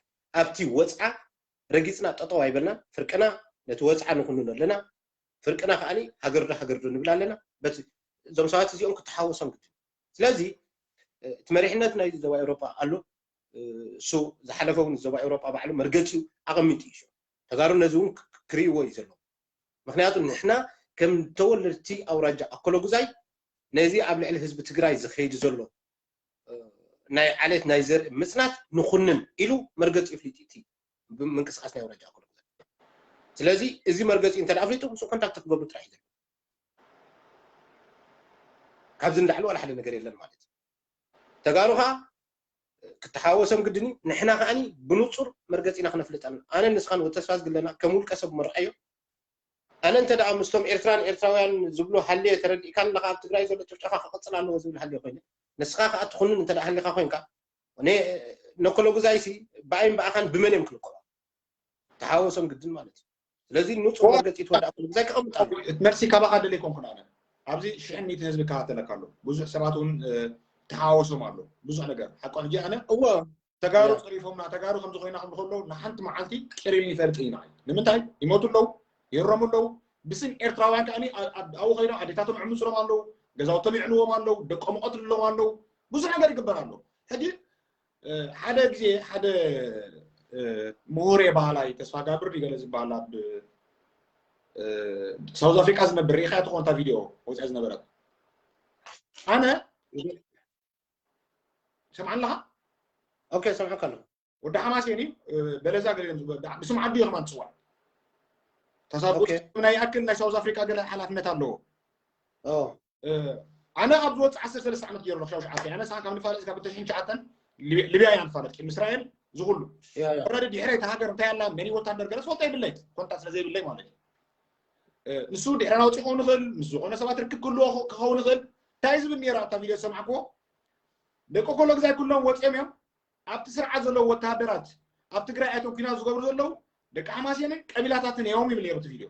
ኣብቲ ወፅዓ ረጊፅና ጠጠው ኣይበልና ፍርቅና ነቲ ወፅዓ ንኩንኖ ኣለና ፍርቅና ከዓ ሃገርዶ ሃገርዶ ንብል ኣለና በቲ እዞም ሰባት እዚኦም ክተሓወሶም ግድን ስለዚ እቲ መሪሕነት ናይ ዞባ ኤውሮጳ ኣሎ እሱ ዝሓለፈ እውን ዞባ ኤውሮጳ ባዕሉ መርገፂኡ ኣቐሚጡ እዩ ተጋሩ ነዚ እውን ክርእይዎ እዩ ዘሎ ምክንያቱ ንሕና ከም ተወለድቲ ኣውራጃ ኣኮሎጉዛይ ነዚ ኣብ ልዕሊ ህዝቢ ትግራይ ዝኸይድ ዘሎ ናይ ዓሌት ናይ ዘርኢ ምፅናት ንኹንን ኢሉ መርገፂ ፍሊጥ እቲ ምንቅስቃስ ናይ ኣውራጃ ኣኮሎጉዛይ። ስለዚ እዚ መርገፂ እንተ ኣፍሊጡ ምስ ኮንታክት ክገብሩ ጥራሕ እዩ። ካብዚ ንላዕሊ ዋላ ሓደ ነገር የለን ማለት እዩ። ተጋሩ ከዓ ክተሓወሶም ግድን እዩ። ንሕና ከዓኒ ብንፁር መርገፂና ክነፍልጠና ኣነ ንስኻን ተስፋ ዝግለና ከም ውልቀ ሰብ መርዓዮ ኣነ እንተ ደኣ ምስቶም ኤርትራን ኤርትራውያን ዝብሉ ሃልየ ተረዲእካን ኣለኻ ኣብ ትግራይ ዘሎ ጭፍጨፋ ክቕፅል ኣለዎ ዝብል ሃልየ ኮይነ ንስኻ ከዓ ትኹንን እንተ ደኣ ሃሊኻ ኮይንካ ነኮሎጉዛይሲ ብኣይን ብኣኻን ብመን እዮም ክልክዖ ተሓወሶም ግድን ማለት እዩ ስለዚ ንፁር መርገፂ ትወዳ ኮሎጉዛይ ክቐምጥ ኣለዎ እቲ መልሲ ካባኻ ደለ ይኮንኩን ኣነ ኣብዚ ሽሕን ሚእትን ህዝቢ ይከታተለካ ኣሎ ብዙሕ ሰባት እውን ተሓዋወሶም ኣሎ ብዙሕ ነገር ሓቆ ሕጂ ኣነ እወ ተጋሩ ፀሪፎምና ተጋሩ ከምዚ ኮይና ክብሉ ከለዉ ንሓንቲ መዓልቲ ቂር ኢልኒ ይፈልጥ ኢና ንምንታይ ይሞቱ ኣለዉ ይህረሙ ኣለዉ ብስም ኤርትራውያን ከኣ ኣብኡ ከይዶም ኣዴታቶም ዕምፅሎም ኣለዉ ገዛውቶም ይዕንዎም ኣለዉ ደቆም ይቐትልሎም ኣለዉ ብዙሕ ነገር ይግበር ኣሎ ሕጂ ሓደ ግዜ ሓደ ምሁር የባህላይ ተስፋ ጋብር ገለ ዝበሃል ኣብ ሳውዝ ኣፍሪቃ ዝነብር ርኢኻ ትኾን እታ ቪድዮ ወፅያ ዝነበረት ኣነ ሰምዓ ኣለኻ ኦኬ ሰምዓካ ኣለኹ ወዲ ሓማሴን እዩ በለዛ ገለ ብስም ዓዱ እዩ ከማን ትፅዋዕ ተሳብ ናይ ኣክል ናይ ሳውዝ ኣፍሪቃ ገለ ሓላፍነት ኣለዎ ኣነ ኣብ ዝወፅእ ዓሰርተ ሰለስተ ዓመት ገይሩ ሻው ሸዓተ ኣነ ሳን ካብ ንፋለጥ ካብ ተሽሕን ሸዓተን ሊብያ ኢና ንፋለጥ ቅድሚ እስራኤል ዝኩሉ ረዲ ድሕረ እቲ ሃገር እንታይ ኣላ መን ወታደር ገለ ዝፈልጦ የብለይ ኮንታ ስለ ዘይብለይ ማለት እዩ ንሱ ድሕረ ናውፂ ክኸውን ይኽእል ምስ ዝኾነ ሰባት ርክብ ክህልዎ ክኸውን ይኽእል እንታይ ዝብል ነይራ ኣብታ ቪድዮ ዝሰማዕክዎ ደቂ ኮሎ ግዛይ ኩሎም ወፂኦም እዮም ኣብቲ ስርዓት ዘለዉ ወተሃደራት ኣብ ትግራይ ኣቶም ኩናት ዝገብሩ ዘለዉ ደቂ ሓማሴንን ቀቢላታትን እዮም ይብል ነይሩ እቲ ቪድዮ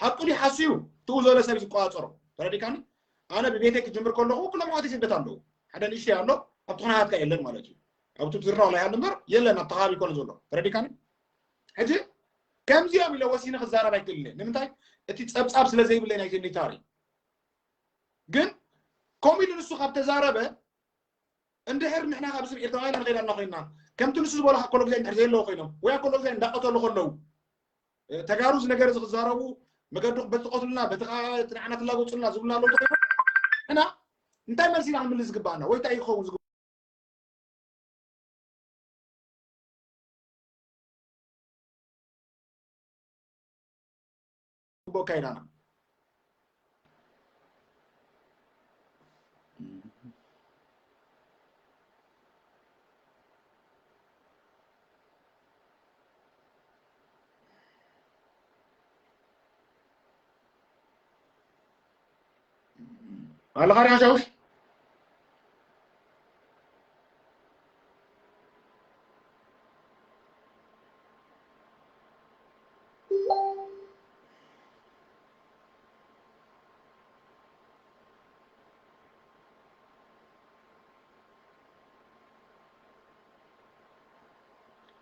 ሓቁ ድዩ ሓሱ እዩ ትኡ ዘሎ ሰብ ዝቆፃፀሮ ተረዲካኒ ኣነ ብቤተይ ክጅምር ከለኹ ኩሎም ኣዋተይ ስደት ኣለዉ ሓደ ንእሽተይ ኣሎ ኣብቲ ኩነታትካ የለን ማለት እዩ ኣብቲ ዝርና ዋላ ይሃሉ እምበር የለን ኣብቲ ከባቢ ኮነ ዘሎ ተረዲካኒ ሕጂ ከምዚኦም ኢለ ወሲነ ክዛረብ ኣይክእልን እየ ንምንታይ እቲ ፀብፃብ ስለ ዘይብለይ ናይቲ ሚሊታሪ ግን ከምኡ ኢሉ ንሱ ካብ ተዛረበ እንድሕር ንሕና ካብ ስም ኤርትራውያን ንኸይድ ኣለና ኮይንና ከምቲ ንሱ ዝበሎ ኣኮሎ ግዜ እንድሕር ዘየለዎ ኮይኖም ወይ ኣኮሎ ግዜ እንዳቀተሉ ከለዉ ተጋሩ እዚ ነገር እዚ ክዛረቡ መገዲ በቲ ቀትሉና በቲ ንዓና ትላገፁልና ዝብሉና ኣለዉ ተኮይኖም ንሕና እንታይ መልሲ ኢና ክንምልስ ዝግባኣና ወይ እንታይ ይኸውን ዝግባእ ጽቡቅ ኣካይዳና ኣለኻ ዲኻ ሻውሽ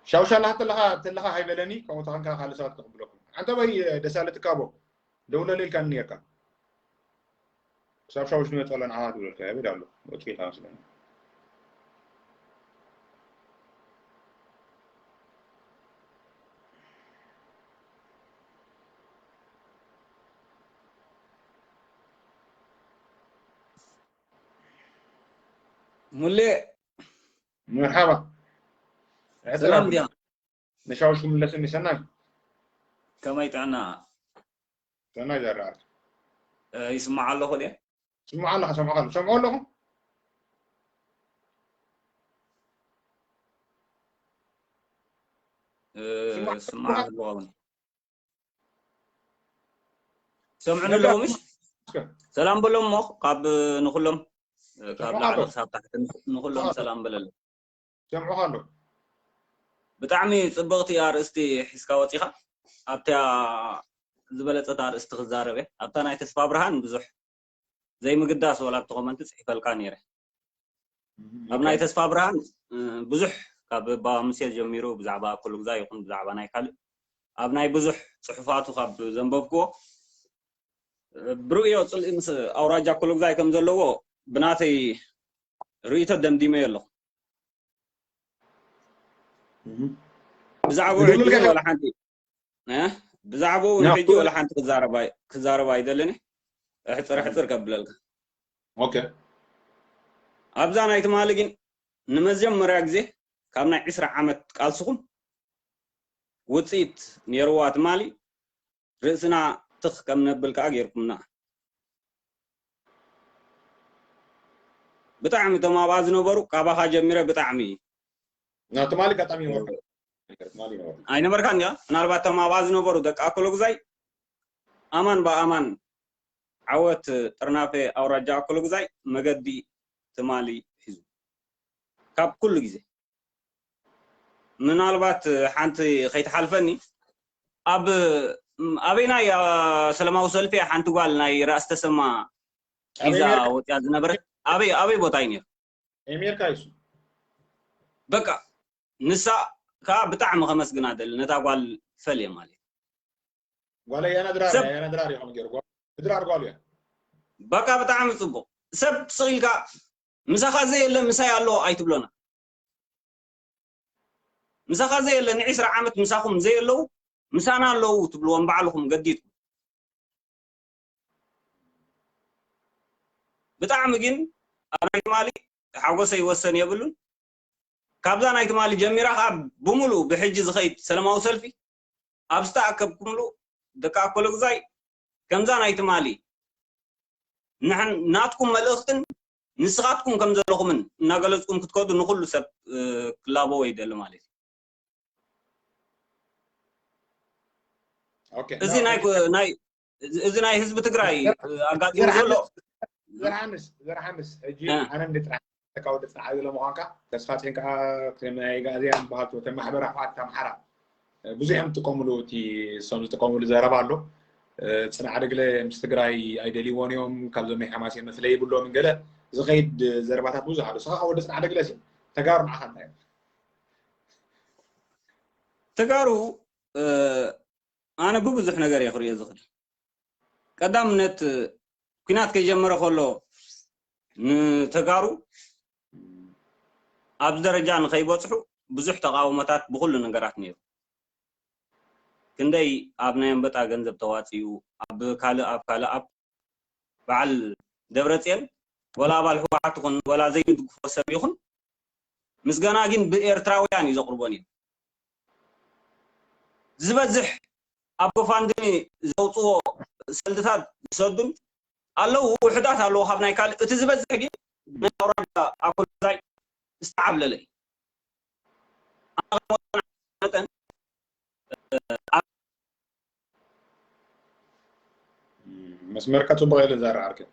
ሻውሻ ናሃ ተለኻ ተለኻ ሃይበለኒ ከምኡ ተኸንካ ካልእ ሰባት ክቕብለኩም ዓንተበይ ደሳለ ትካቦ ደውለለይ ኢልካኒ ነርካ ክሳብ ሻውሽ ንመፀለን ዓሃ ትብለልካ ያበድ ኣሎ ወፂኢልካ መስለኒ ሙሌ መርሓባ ሰላም ድያ ንሻውሽ ክምለስኒ ሰናይ ከመይ ጥዕና ሰናይ ዘረኣት ይስማዕ ኣለኹ ድየ ስምዖ ኣለኻ ሰምዖ ኣለኹ ሰምዖ ኣለኹ ስማዕ ኣለኹ ሰምዑኒ ኣለዉ ምሽ ሰላም በሎም እሞ ካብ ንኩሎም ካብ ላዕሊ ክሳብ ታሕቲ ንኩሎም ሰላም በለሎም ሰምዑኻ ኣሎ ብጣዕሚ ፅብቕቲ ኣርእስቲ ሒዝካ ወፂኻ ኣብታ ዝበለፀት ኣርእስቲ ክዛረብ እየ ኣብታ ናይ ተስፋ ብርሃን ብዙሕ ዘይምግዳስ ወላ ኣብቲ ኮመንቲ ፅሒፈልካ ነይረ ኣብ ናይ ተስፋ ብርሃን ብዙሕ ካብ ባባ ሙሴ ጀሚሩ ብዛዕባ ኩሉ ግዛ ይኹን ብዛዕባ ናይ ካልእ ኣብ ናይ ብዙሕ ፅሑፋቱ ካብ ዘንበብክዎ ብርእዮ ፅልኢ ምስ ኣውራጃ ኮሎግዛይ ከም ዘለዎ ብናተይ ርእይቶ ደምዲመዮ ኣለኹ። ብዛዕባኡ ሕጂ ግን ዋላ ሓንቲ ብዛዕባኡ ንሕጂ ወላ ሓንቲ ክዛረብ ኣይ- ክዛረብ ኣይደልን። ሕፅር ሕፅር ከብለልካ። ኦኬ። ኣብዛ ናይ ትማሊ ግን ንመጀመርያ ግዜ ካብ ናይ ዕስራ ዓመት ቃልስኹም ውፅኢት ነይርዋ ትማሊ። ርእስና ትኽ ከም ነብል ከዓ ገይርኩምና። ብጣዕሚ እቶም ኣብኣ ዝነበሩ፣ ካባኻ ጀሚረ፣ ብጣዕሚ ናብ ትማሊ ኣጋጣሚ ይነበርካ? ትማሊ ይነበርካ? ኣይነበርካን ድያ? ምናልባት እቶም ኣብኣ ዝነበሩ ደቂ ኣኮሎጉዛይ፣ ኣማን ብኣማን፣ ዓወት ጥርናፈ ኣውራጃ ኣኮሎጉዛይ መገዲ ትማሊ ሒዙ፣ ካብ ኩሉ ግዜ። ምናልባት ሓንቲ ከይትሓልፈኒ፣ ኣብ ኣበይናይ ሰላማዊ ሰልፊ ሓንቲ ጓል ናይ ራእሲ ተሰማ ሒዛ ወፅያ ዝነበረት? ኣበይ ኣበይ ቦታ እዩ ነይሩ? ኣሜሪካ እዩ። በቃ ንሳ ከዓ ብጣዕሚ ከመስግና ደሊ፣ ነታ ጓል ፈልየ ማለት። ጓል ኣያና ድራር፣ ሰብ ኣያና ድራር ይኾን ገይሩ፣ ጓል ድራር ጓል እያ። በቃ ብጣዕሚ ፅቡቅ። ሰብ ስቕ ኢልካ ምሳኻ ዘየለ ምሳይ ኣሎ ኣይትብሎና። ምሳኻ ዘየለ ንዒስራ ዓመት ምሳኹም ዘየለዉ ምሳና ኣለዉ ትብልዎም ባዕልኹም ገዲድኩም። ብጣዕሚ ግን ኣብ ናይ ትማሊ ሓጎሰይ ወሰን የብሉን። ካብዛ ናይ ትማሊ ጀሚራ ከዓ ብምሉእ ብሕጂ ዝኸይድ ሰላማዊ ሰልፊ ኣብ ዝተኣከብኩምሉ ደቂ ኣኮሎጉዛይ ከምዛ ናይ ትማሊ ንሕን ናትኩም መልእኽትን ንስኻትኩም ከም ዘለኹምን እናገለጽኩም ክትከዱ ንኹሉ ሰብ ክላበዎ ይደሊ ማለት እዩ። ኦኬ። እዚ ናይ ናይ እዚ ናይ ህዝቢ ትግራይ ኣጋጢሙ ዘሎ ዘርሃንስ ዘርሃንስ ሕጂ ኣነ እንድጥራሕ ተካወደ ጽንዓት ዘሎ ምዃንካ ተስፋ ጽን ከዓ ከም ናይ ጋዜያን በሃልቱ ተማሕበራ ፋት ኣምሓራ ብዙሕ እዮም ዝጥቀምሉ። እቲ እሶም ዝጥቀምሉ ዘረባ ኣሎ። ጽንዓ ደግለ ምስ ትግራይ ኣይደልይዎን እዮም፣ ካብዞም ናይ ሓማሴን መፍለይ ይብሎም ገለ ዝኸይድ ዘረባታት ብዙሕ ኣሎ። ስኻ ወደ ጽንዓ ደግለ ሲ ተጋሩ ንዓኻ እንታይ እዮም? ተጋሩ ኣነ ብብዙሕ ነገር እየ ክሪኦ ዝኽእል። ቀዳምነት ኩናት ከይጀመረ ከሎ ንተጋሩ ኣብዚ ደረጃ ንኸይበፅሑ ብዙሕ ተቃውሞታት ብኩሉ ነገራት ነይሩ። ክንደይ ኣብ ናይ ኣንበጣ ገንዘብ ተዋፅኡ፣ ኣብ ካልእ ኣብ ካልእ ኣብ በዓል ደብረፅዮን ወላ ኣባል ህወሓት ይኹን ወላ ዘይድግፎ ሰብ ይኹን ምስጋና ግን ብኤርትራውያን እዩ ዘቕርቦ ነይሩ። ዝበዝሕ ኣብ ጎፋንድሚ ዘውፅዎ ሰልድታት ዝሰዱን ኣለዉ፣ ውሕዳት ኣለዉ ካብ ናይ ካልእ። እቲ ዝበዝሕ ግን ናይ ኣውራጃ ኣኮሎዛይ ዝተዓብለለ እዩ። ኣነ ከም መጠን መስመርካ ጽቡቕ የለን ዛራ ዓርከይ።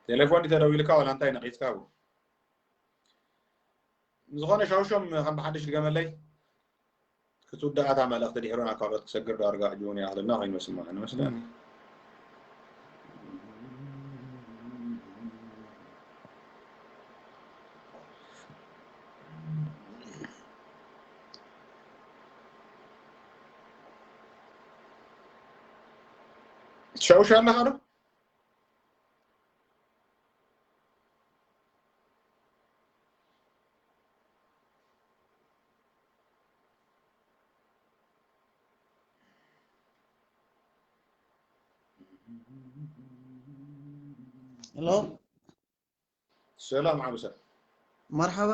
ቴሌፎን ተደዊልካ ዋላ እንታይ ነቒጽካ? ዝኾነ ሻውሾም ከም ብሓድሽ ድገመለይ ክትውዳእ እታ መልእኽቲ ድሕሪ ናብ ካልኦት ክሰግር ዶ ኣርጋ ሕጂ እውን ይኣኽለና ኮይኑ ስምዓኒ መስለኒ። ትሻውሽ ኣለኻ ዶ? ሄሎ ሰላም ዓብሰ። መርሓባ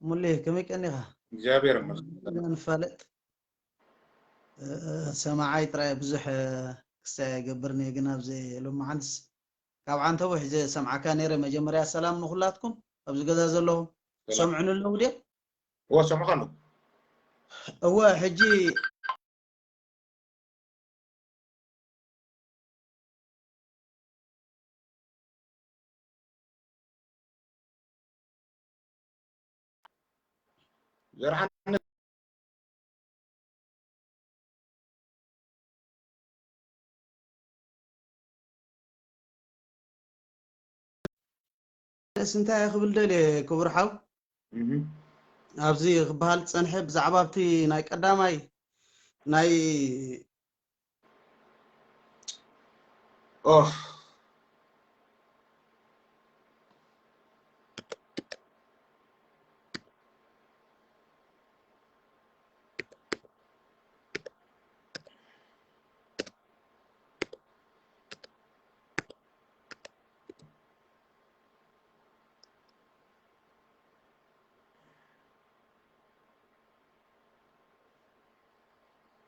ሙሌ፣ ከመይ ቀኒኻ? እግዚኣብሔር ይመስገን። ንፋለጥ ሰማዓይ ጥራይ ብዙሕ ክስታይ ኣይገብርን እየ፣ ግን ኣብዚ ሎማዓንስ ካብ ዓንተቦ ሒዘ ሰምዓካ ነይረ። መጀመርያ ሰላም ንኹላትኩም ኣብዚ ገዛ ዘለኹም። ሰላም። ሰምዑኒ ኣለዉ ድዮም? እወ ሰምዑ ኣለዉ። እወ ሕጂ ዘርሓነ ስ እንታይ ክብል ደልየ ክቡር ሓው እህ። ኣብዚ ክበሃል ዝጸንሐ ብዛዕባ ኣብቲ ናይ ቀዳማይ ናይ ኦህ።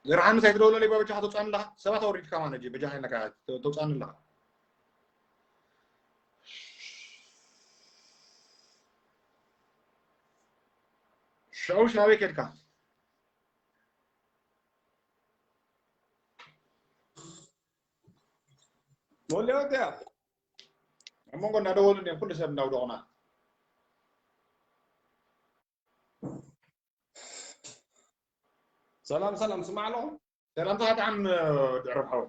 ዘርሓንስ ኣይትደውለለይ በጃኻ ተውፅኣኒ ኣለኻ። ሰባት ኣውሪድካ ማለት እዩ። በጃኻ ኢልካ ተውፅኣኒ ኣለኻ። ሻውሽ ናበይ ከድካ? ሞሊያ ወዲያ ኣብ መንጎ እናደወሉ እዮም ኩሉ ሰብ እናውደቑና። ሰላም ሰላም፣ ስማዕ ኣለኹ። ሰላምታ ብጣዕሚ ድዕሩብ ሓወይ።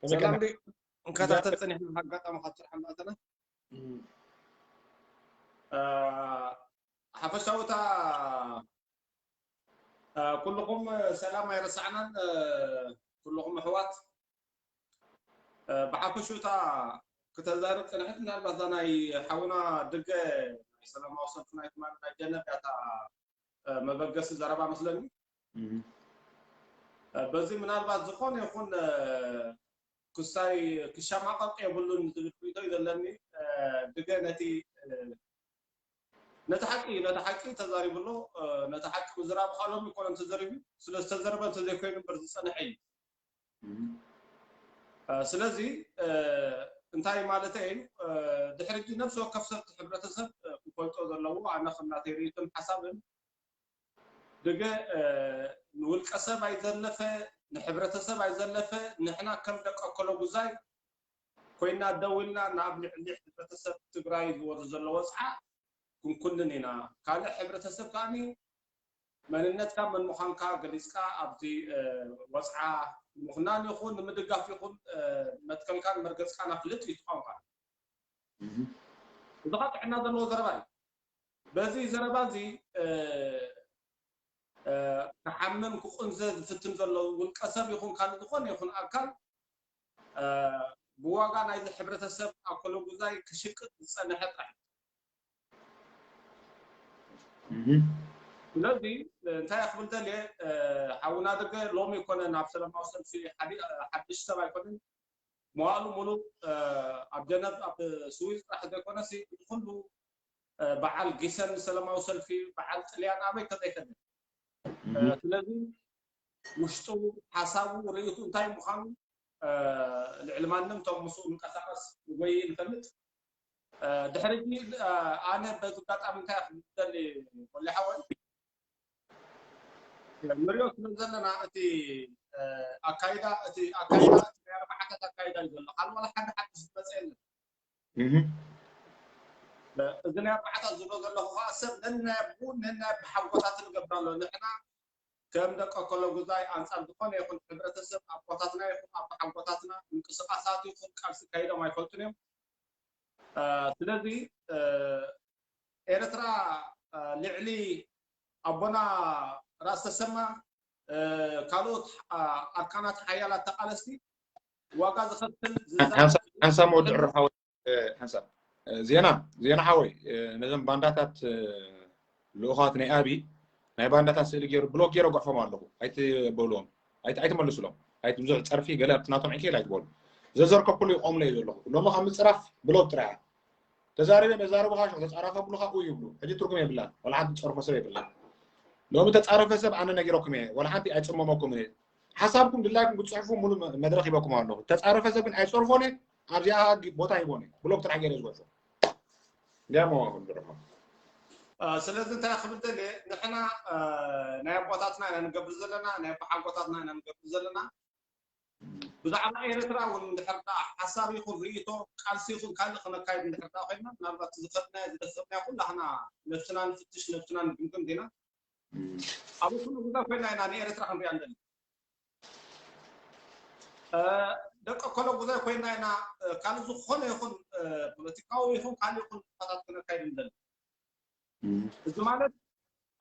ከመይ ሰላም ከና- ዲ እንከታተል ጸኒሕና፣ ኣጋጣሚ ካብ ስራሕ እናእተና። እ፣ ሓፈሻዊ እታ፣ እ፣ ኩልኹም ሰላም ኣይረሳዕናን፣ እ፣ ኩልኹም ኣሕዋት። እ፣ ብሓፈሽኡ እታ ክተዛርብ ጸንሐት፣ ምናልባት እዛ ናይ ሓውና ድገ ናይ ሰላማዊ ሰልፊ ናይ ትማሊ ናይ ጀነብ እያ እታ፣ እ፣ መበገሲ ዘረባ መስለኒ። እም። እ፣ በዚ ምናልባት ዝኾነ ይኹን፣ እ፣ ክሳይ ክሸማቐቕ የብሉን ዝብል ርእይቶ እዩ ዘለኒ። እ፣ ድገ ነቲ፣ እ፣ ነቲ ሓቂ፣ ነቲ ሓቂ ተዛሪቡ ኣሎ። እ፣ ነቲ ሓቂ ምዝራብ ካልኦም ይኮነን ተዘሪቡ፣ ስለ ዝተዘርበ እንተዘይኮይኑ እምበር ዝጸንሐ እዩ። እም። እ፣ ስለዚ፣ እ፣ እንታይ ማለተይ እዩ? እ፣ ድሕሪ ሕጂ ነፍሲ ወከፍ ሰብ፣ እቲ ሕብረተሰብ፣ እ፣ ክፈልጦ ዘለዎ፣ ኣነ ከም ናተይ ርእይቶን ሓሳብን፣ ድገ፣ እ፣ ንውልቀ ሰብ ኣይዘለፈ፣ ንሕብረተሰብ ኣይዘለፈ፣ ንሕና ከም ደቂ ኣኮለጉዛይ ኮይና ደው ኢልና ናብ ልዕሊ ሕብረተሰብ ትግራይ ዝወርድ ዘሎ ወፅዓ ክንኩንን ኢና። ካልእ ሕብረተሰብ ከኣኒ መንነትካ መን ምዃንካ ገሊፅካ ኣብዚ፣ እ፣ ወፅዓ ንምኹናን ይኹን ንምድጋፍ ይኹን፣ እ፣ መትከልካን መርገፅካን ኣፍልጥ እዩ እቲ ቋንቋ። እም። እዚ ኸዓ ጥዕና ዘለዎ ዘረባ እዩ። በዚ ዘረባ እዚ፣ እ፣ እ፣ ክሓምም ክቁንዘ ዝፍትን ዘሎ ውልቀ ሰብ ይኹን ካልእ ዝኾነ ይኹን ኣካል፣ እ፣ ብዋጋ ናይዚ ሕብረተሰብ ኣኮለጉዛይ ክሽቅጥ ዝጸንሐ ጥራሕ። እም። ስለዚ እንታይ ክብል ደልየ፣ እ፣ ሓውና ደገ ሎሚ ይኮነ ናብ ሰላማዊ ሰልፊ ሓዲ-፣ ሓድሽ ሰብ ኣይኮነን። መዋእሉ ሙሉእ፣ እ፣ ኣብ ጀነቭ ኣብ ስዊዝ ጥራሕ ዘይኮነሲ፣ እዚ ኩሉ፣ እ፣ በዓል ጊሰን ሰላማዊ ሰልፊ፣ በዓል ጥልያን ኣበይ ተዘይከደ። እ፣ እም። ስለዚ ውሽጡ፣ ሓሳቡ፣ ርእይቱ እንታይ ምዃኑ፣ እ፣ ልዕሊ ማንም እቶም ምስኡ ንንቀሳቐስ ንጎይ ንፈልጥ። እ፣ ድሕሪ እዚ፣ እ፣ ኣነ በዚ ኣጋጣሚ እንታይ ክብል ደሊ ወሊ ሓወይ፣ ንሪኦ ስለ ዘለና እቲ፣ እ፣ ኣካይዳ፣ እቲ ኣካይዳ፣ እቲ ናይ ኣርባዓታት ኣካይዳ እዩ ዘሎ። ካልእ ዋላ ሓደ ሓድሽ ዝመፀ የለን። እም። እ፣ እዚ ናይ ኣርባዓታት ዝብሎ ዘለኹ ከዓ ሰብ ነናይ ኣቦኡ ነናይ ኣቦሓጎታትን ንገብር ኣሎ። ንሕና ከም ደቂ ኣኮለጉዛይ ኣንፃር ዝኾነ ይኹን ሕብረተሰብ ኣቦታትና ይኹን ኣቦሓጎታትና ምንቅስቃሳት ይኹን ቃልሲ ካይዶም ኣይፈልጡን እዮም። እ፣ ስለዚ፣ እ፣ ኤርትራ፣ እ፣ ልዕሊ ኣቦና ራስ ተሰማ፣ እ፣ ካልኦት፣ እ፣ ኣርካናት ሓያላት ተቃለስቲ ዋጋ ዝኸፍል ዝዛረብ ሓንሳብ ሓንሳብ መወድዕ ሓወይ፣ እ፣ ሓንሳብ፣ እ፣ ዜና፣ ዜና ሓወይ፣ እ፣ ነዘን ባንዳታት፣ እ፣ ልኡኻት ናይ ኣቢ ናይ ባንዳታት ስእሊ ገይሩ ብሎክ ገይረ ኣጓዕፎም ኣለኹ። ኣይትበልዎም፣ ኣይት-፣ ኣይትመልስሎም። ኣይት-፣ ብዙሕ ጸርፊ ገለ ኣብቲ ናቶም ዕንኬል ኣይትበሉ። ዘዘርከብኩሉ ይቆምለ እዩ ዘለኹ። ሎሚ ካብ ምጽራፍ ብሎክ ጥራሕ። ተዛረበ መዛረቡ ካሾ ተጻራፈ ብሉኻ ኡ ይብሉ። ሕጂ ትርጉም የብላን። ወላ ሓንቲ ትጸርፎ ሰብ የብላን። ሎሚ ተጻረፈ ሰብ ኣነ ነጊረኩም እየ። ወላ ሓንቲ ኣይጽመመኩም እየ። ሓሳብኩም ድላይኩም ክትጽሕፉ ሙሉ መ-፣ መድረኽ ሂበኩም ኣለኹ። ተጻረፈ ሰብ ግን ኣይጸርፎን እየ። ኣብዚኣ ግ-፣ ቦታ ሂቦን እየ። ብሎክ ጥራሕ ገይረ ዝገድፎ። እንዲያሞ ድረማ። እ፣ ስለዚ እንታይ ክብል ደልየ፣ ንሕና፣ እ፣ ናይ ኣቦታትና ኢና ንገብር ዘለና፣ ናይ ኣቦሓጎታትና ኢና ንገብር ዘለና። ብዛዕባ ኤርትራ እውን እንድሕር ደኣ ሓሳብ ይኹን ርእይቶ፣ ቃልሲ ይኹን ካልእ ክነካይድ እንድሕር ደኣ ኮይንና፣ ምናልባት ዝኸድናዮ ዝደፈርናዮ ኩላህና ነብስና ንፍትሽ፣ ነብስና ንግምግም ዲና? ኣብ ኣኮለጉዛይ ኮይና ኢና ንኤርትራ ክንሪኣ ንደሊ። እ፣ ደቂ ኣኮለጉዛይ ኮይና ኢና፣ እ፣ ካልእ ዝኾነ ይኹን፣ እ፣ ፖለቲካዊ ይኹን ካልእ ይኹን ንጥፈታት ክነካይድ ንደሊ። እዚ ማለት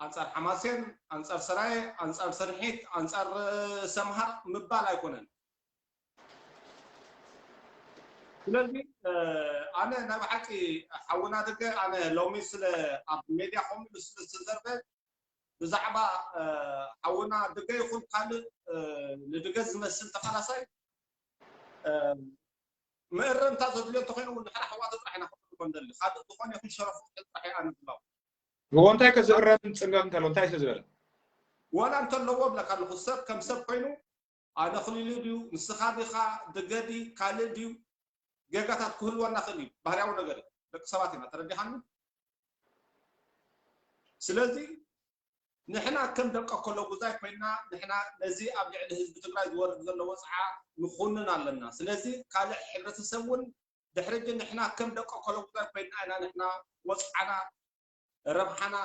ኣንጻር ሓማሴን፣ ኣንጻር ሰራየ፣ ኣንጻር ሰንሒት፣ ኣንጻር፣ እ፣ ሰምሃር ምባል ኣይኮነን። ስለዚ፣ እ፣ ኣነ ናይ ብሓቂ ሓውና ደገ፣ ኣነ ሎሚ ስለ ኣብ ሜድያ ከምኡ ኢሉ ስለ ዝተዘርበ፣ ብዛዕባ፣ እ፣ ሓውና ደገ ይኹን ካልእ፣ እ፣ ንደገ ዝመስል ተቓላሳይ፣ እ፣ ምእረምታ ዘድልዮ እንተኾይኑ እውን ንሕና ኣሕዋቱ ጥራሕ ኢና ክንብል ንደሊ። ካልእ ዝኾነ ይኹን ሸረፉ ጥራሕ ኢና ንብሎ። እዎ እንታይ ከ ዝእረም ጽንገል እንተሎ እንታይ እዩ ዝበለ? ዋላ እንተለዎ እብለካ ኣለኹ፣ ሰብ ከም ሰብ ኮይኑ ኣነ ክልሉ ድዩ፣ ንስኻ ዲኻ፣ ድገዲ ካልእ ድዩ፣ ጌጋታት ክህልወና ክእል እዩ። ባህርያዊ ነገር እዩ። ደቂ ሰባት ኢና፣ ተረዲኻኒ? ስለዚ ንሕና ከም ደቂ ኮሎጉዛይ ኮይና ንሕና ነዚ ኣብ ልዕሊ ህዝቢ ትግራይ ዝወርድ ዘሎ ወፅዓ ንኹንን ኣለና። ስለዚ ካልእ ሕብረተሰብ እውን ድሕሪ ሕጂ ንሕና ከም ደቂ ኮሎጉዛይ ኮይና ኢና ንሕና ወፅዓና ረብሓና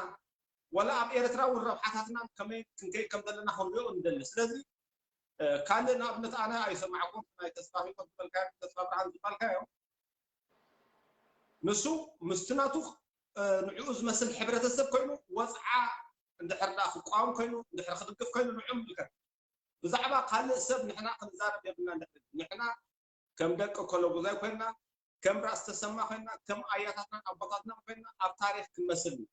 ዋላ ኣብ ኤርትራ እውን ረብሓታትና ከመይ ክንከይድ ከም ዘለና ክንሪኦ ንደሊ። ስለዚ ካልእ ንኣብነት ኣነ ኣይሰማዕኩም ናይ ተስፋ ሚቆ ዝበልካዮ ተስፋ ብርሃን ዝበልካዮ ንሱ ምስቲ ናቱ ንዕኡ ዝመስል ሕብረተሰብ ኮይኑ ወፅዓ እንድሕር ደኣ ክቋወም ኮይኑ እንድሕር ክድግፍ ኮይኑ ንዑ ምልከት ብዛዕባ ካልእ ሰብ ንሕና ክንዛረብ የብልና። ንሕና ከም ደቂ ኮሎጉዛይ ኮይና ከም ራስ ተሰማ ኮይና ከም ኣያታትናን ኣቦታትናን ኮይና ኣብ ታሪክ ክንመስል እዩ።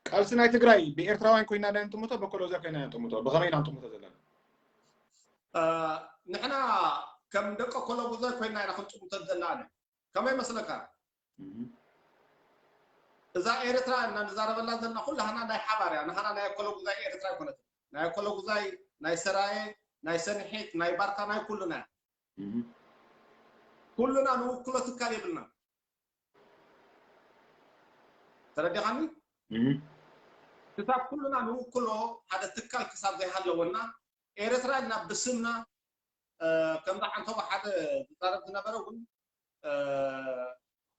ቃልሲ ናይ ትግራይ ብኤርትራውያን ኮይና ዳይ ንጥምቶ ብኮሎጉዛይ ኮይና ንጥምቶ ብኸመይ ኢና ንጥምቶ ዘለና? ንሕና ከም ደቂ ኮሎጉዛይ ኮይና ኢና ክንጥምቶ ዘለና። ከመይ መስለካ? እዛ ኤርትራ እና ንዛረበላ ዘለና ኩላህና ናይ ሓባር እያ። ንሃና ናይ ኮሎጉዛይ ኤርትራ ኣይኮነትን። ናይ ኮሎጉዛይ፣ ናይ ሰራየ፣ ናይ ሰንሒት፣ ናይ ባርካ፣ ናይ ኩሉና እያ። ኩሉና ንውክሎ ትካል የብልና። ተረዲኻኒ? ክሳብ ኩሉና ንውክሎ ሓደ ትካል ክሳብ ዘይሃለወና ኤርትራ ኢልና ብስምና ከምዛ ዓንተቦ ሓደ ዝዛረብ ዝነበረ እውን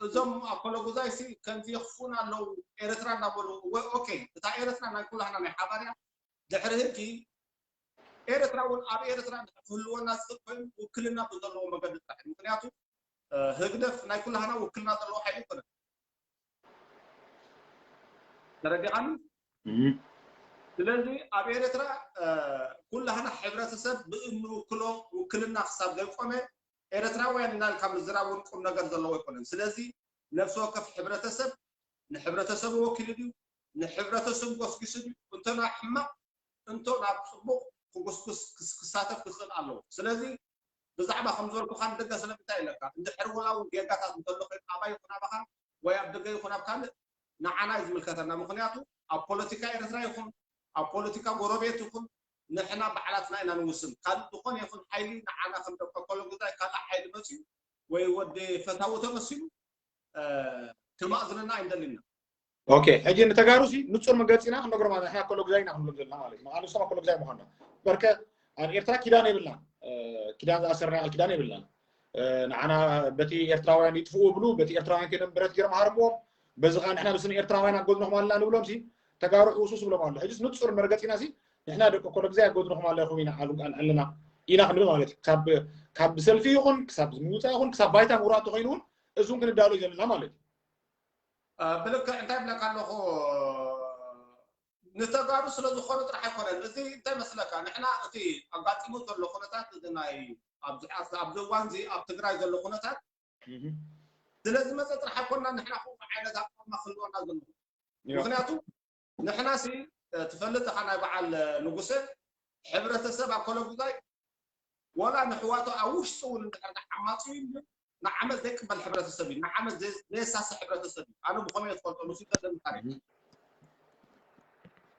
እዞም ኣኮሎጉዛይ ሲ ከምዚ የኽፉን ኣለዉ ኤርትራ እናበሉ እወ ኦኬ እታ ኤርትራ ናይ ኩላህና ናይ ሓባር እያ ድሕሪ ህጂ ኤርትራ እውን ኣብ ኤርትራ ክህልወና ዝኽእል ኮይኑ ውክልና ብዘለዎ መገዲ ጥራሕ እዩ ምክንያቱ ህግደፍ ናይ ኩላህና ውክልና ዘለዎ ሓይሊ ይኮነ ተረዲኻኒ ስለዚ ኣብ ኤርትራ ኩላህና ሕብረተሰብ ብእንውክሎ ውክልና ክሳብ ዘይቆመ ኤርትራውያን እናልካ ምዝራብ እውን ቁም ነገር ዘለዎ ኣይኮነን ስለዚ ነፍሲ ወከፍ ሕብረተሰብ ንሕብረተሰቡ ወኪሉ ድዩ ንሕብረተሰቡ ጎስጊሱ ድዩ እንተ ናብ ሕማቕ እንቶ ናብ ፅቡቕ ክጉስጉስ ክሳተፍ ክኽእል ኣለዎ ስለዚ ብዛዕባ ከም ዝበልኩኻ ንደገ ስለምንታይ ኢለካ እንድሕር ወላ እውን ጌጋታት እንተሎ ኮይኑ ኣባይ ይኹን ኣባኻ ወይ ኣብ ደገ ይኹን ኣብ ካልእ ንዓና እዩ ዝምልከተና ምኽንያቱ ኣብ ፖለቲካ ኤርትራ ይኹን ኣብ ፖለቲካ ጎረቤት ይኹን ንሕና ባዕላትና ኢና ንውስን ካልእ ዝኾነ ይኹን ሓይሊ ንዓና ከም ደቂ ኮሎጉዛይ ካልእ ሓይሊ መፅዩ ወይ ወዲ ፈታዊ ተመሲሉ ክማእዝነና ኣይንደልን ኢና ኦኬ ሕጂ ንተጋሩ ሲ ንፁር መገፂና ክንነግሮም ኣለና ንሕና ኮሎጉዛይ ኢና ክንብሎም ዘለና ማለት እዩ ንስቶም ኮሎጉዛይ ምኳንና በርከ ኣብ ኤርትራ ኪዳን የብልና ኪዳን ዝኣሰርና ቃል ኪዳን የብልና ንዓና በቲ ኤርትራውያን ይጥፍኡ ብሉ በቲ ኤርትራውያን ኮይኖም ብረት ገይሮም ሃርምዎም በዚ ከዓ ንሕና ብስም ኤርትራውያን ኣጎድንኹም ኣለና ንብሎም ሲ ተጋሩ ሕውሱስ ብሎም ኣሎ ሕጂስ ንፁር መርገፂና ሲ ንሕና ደቂ ኮሎጉዛይ ኣጎድንኹም ኣለኹም ኢና ኣለና ኢና ክንብል ማለት እዩ ካብ ብሰልፊ ይኹን ክሳብ ምውፃእ ይኹን ክሳብ ባይታ ምውራድ ተኮይኑ እውን እዚ እውን ክንዳሎ ዘለና ማለት እዩ ብልክዕ እንታይ ብለካ ኣለኹ ንተጋሩ ስለ ዝኾኑ ጥራሕ ኣይኮነን እዚ እንታይ መስለካ ንሕና እቲ ኣጋጢሙ ዘሎ ኩነታት እዚ ናይ ኣብዚ እዋን እዚ ኣብ ትግራይ ዘሎ ኩነታት ስለ ዝመፀ ጥራሕ ኣይኮንና ንሕና ከምኡ ዓይነት ኣቋማ ክህልወና ዘለዎ ምክንያቱ ንሕና ሲ ትፈልጥ ኢኻ ናይ በዓል ንጉሰ ሕብረተሰብ ኣኮለጉዛይ ወላ ንሕዋቱ ኣብ ውሽጡ እውን እንድሕር ንዓማፁ እዩ ንዓመፅ ዘይቅበል ሕብረተሰብ እዩ ንዓመፅ ዘየሳሲ ሕብረተሰብ እዩ ኣነ ብኸመይ ትፈልጦ ንሱ ዘለን ታሪክ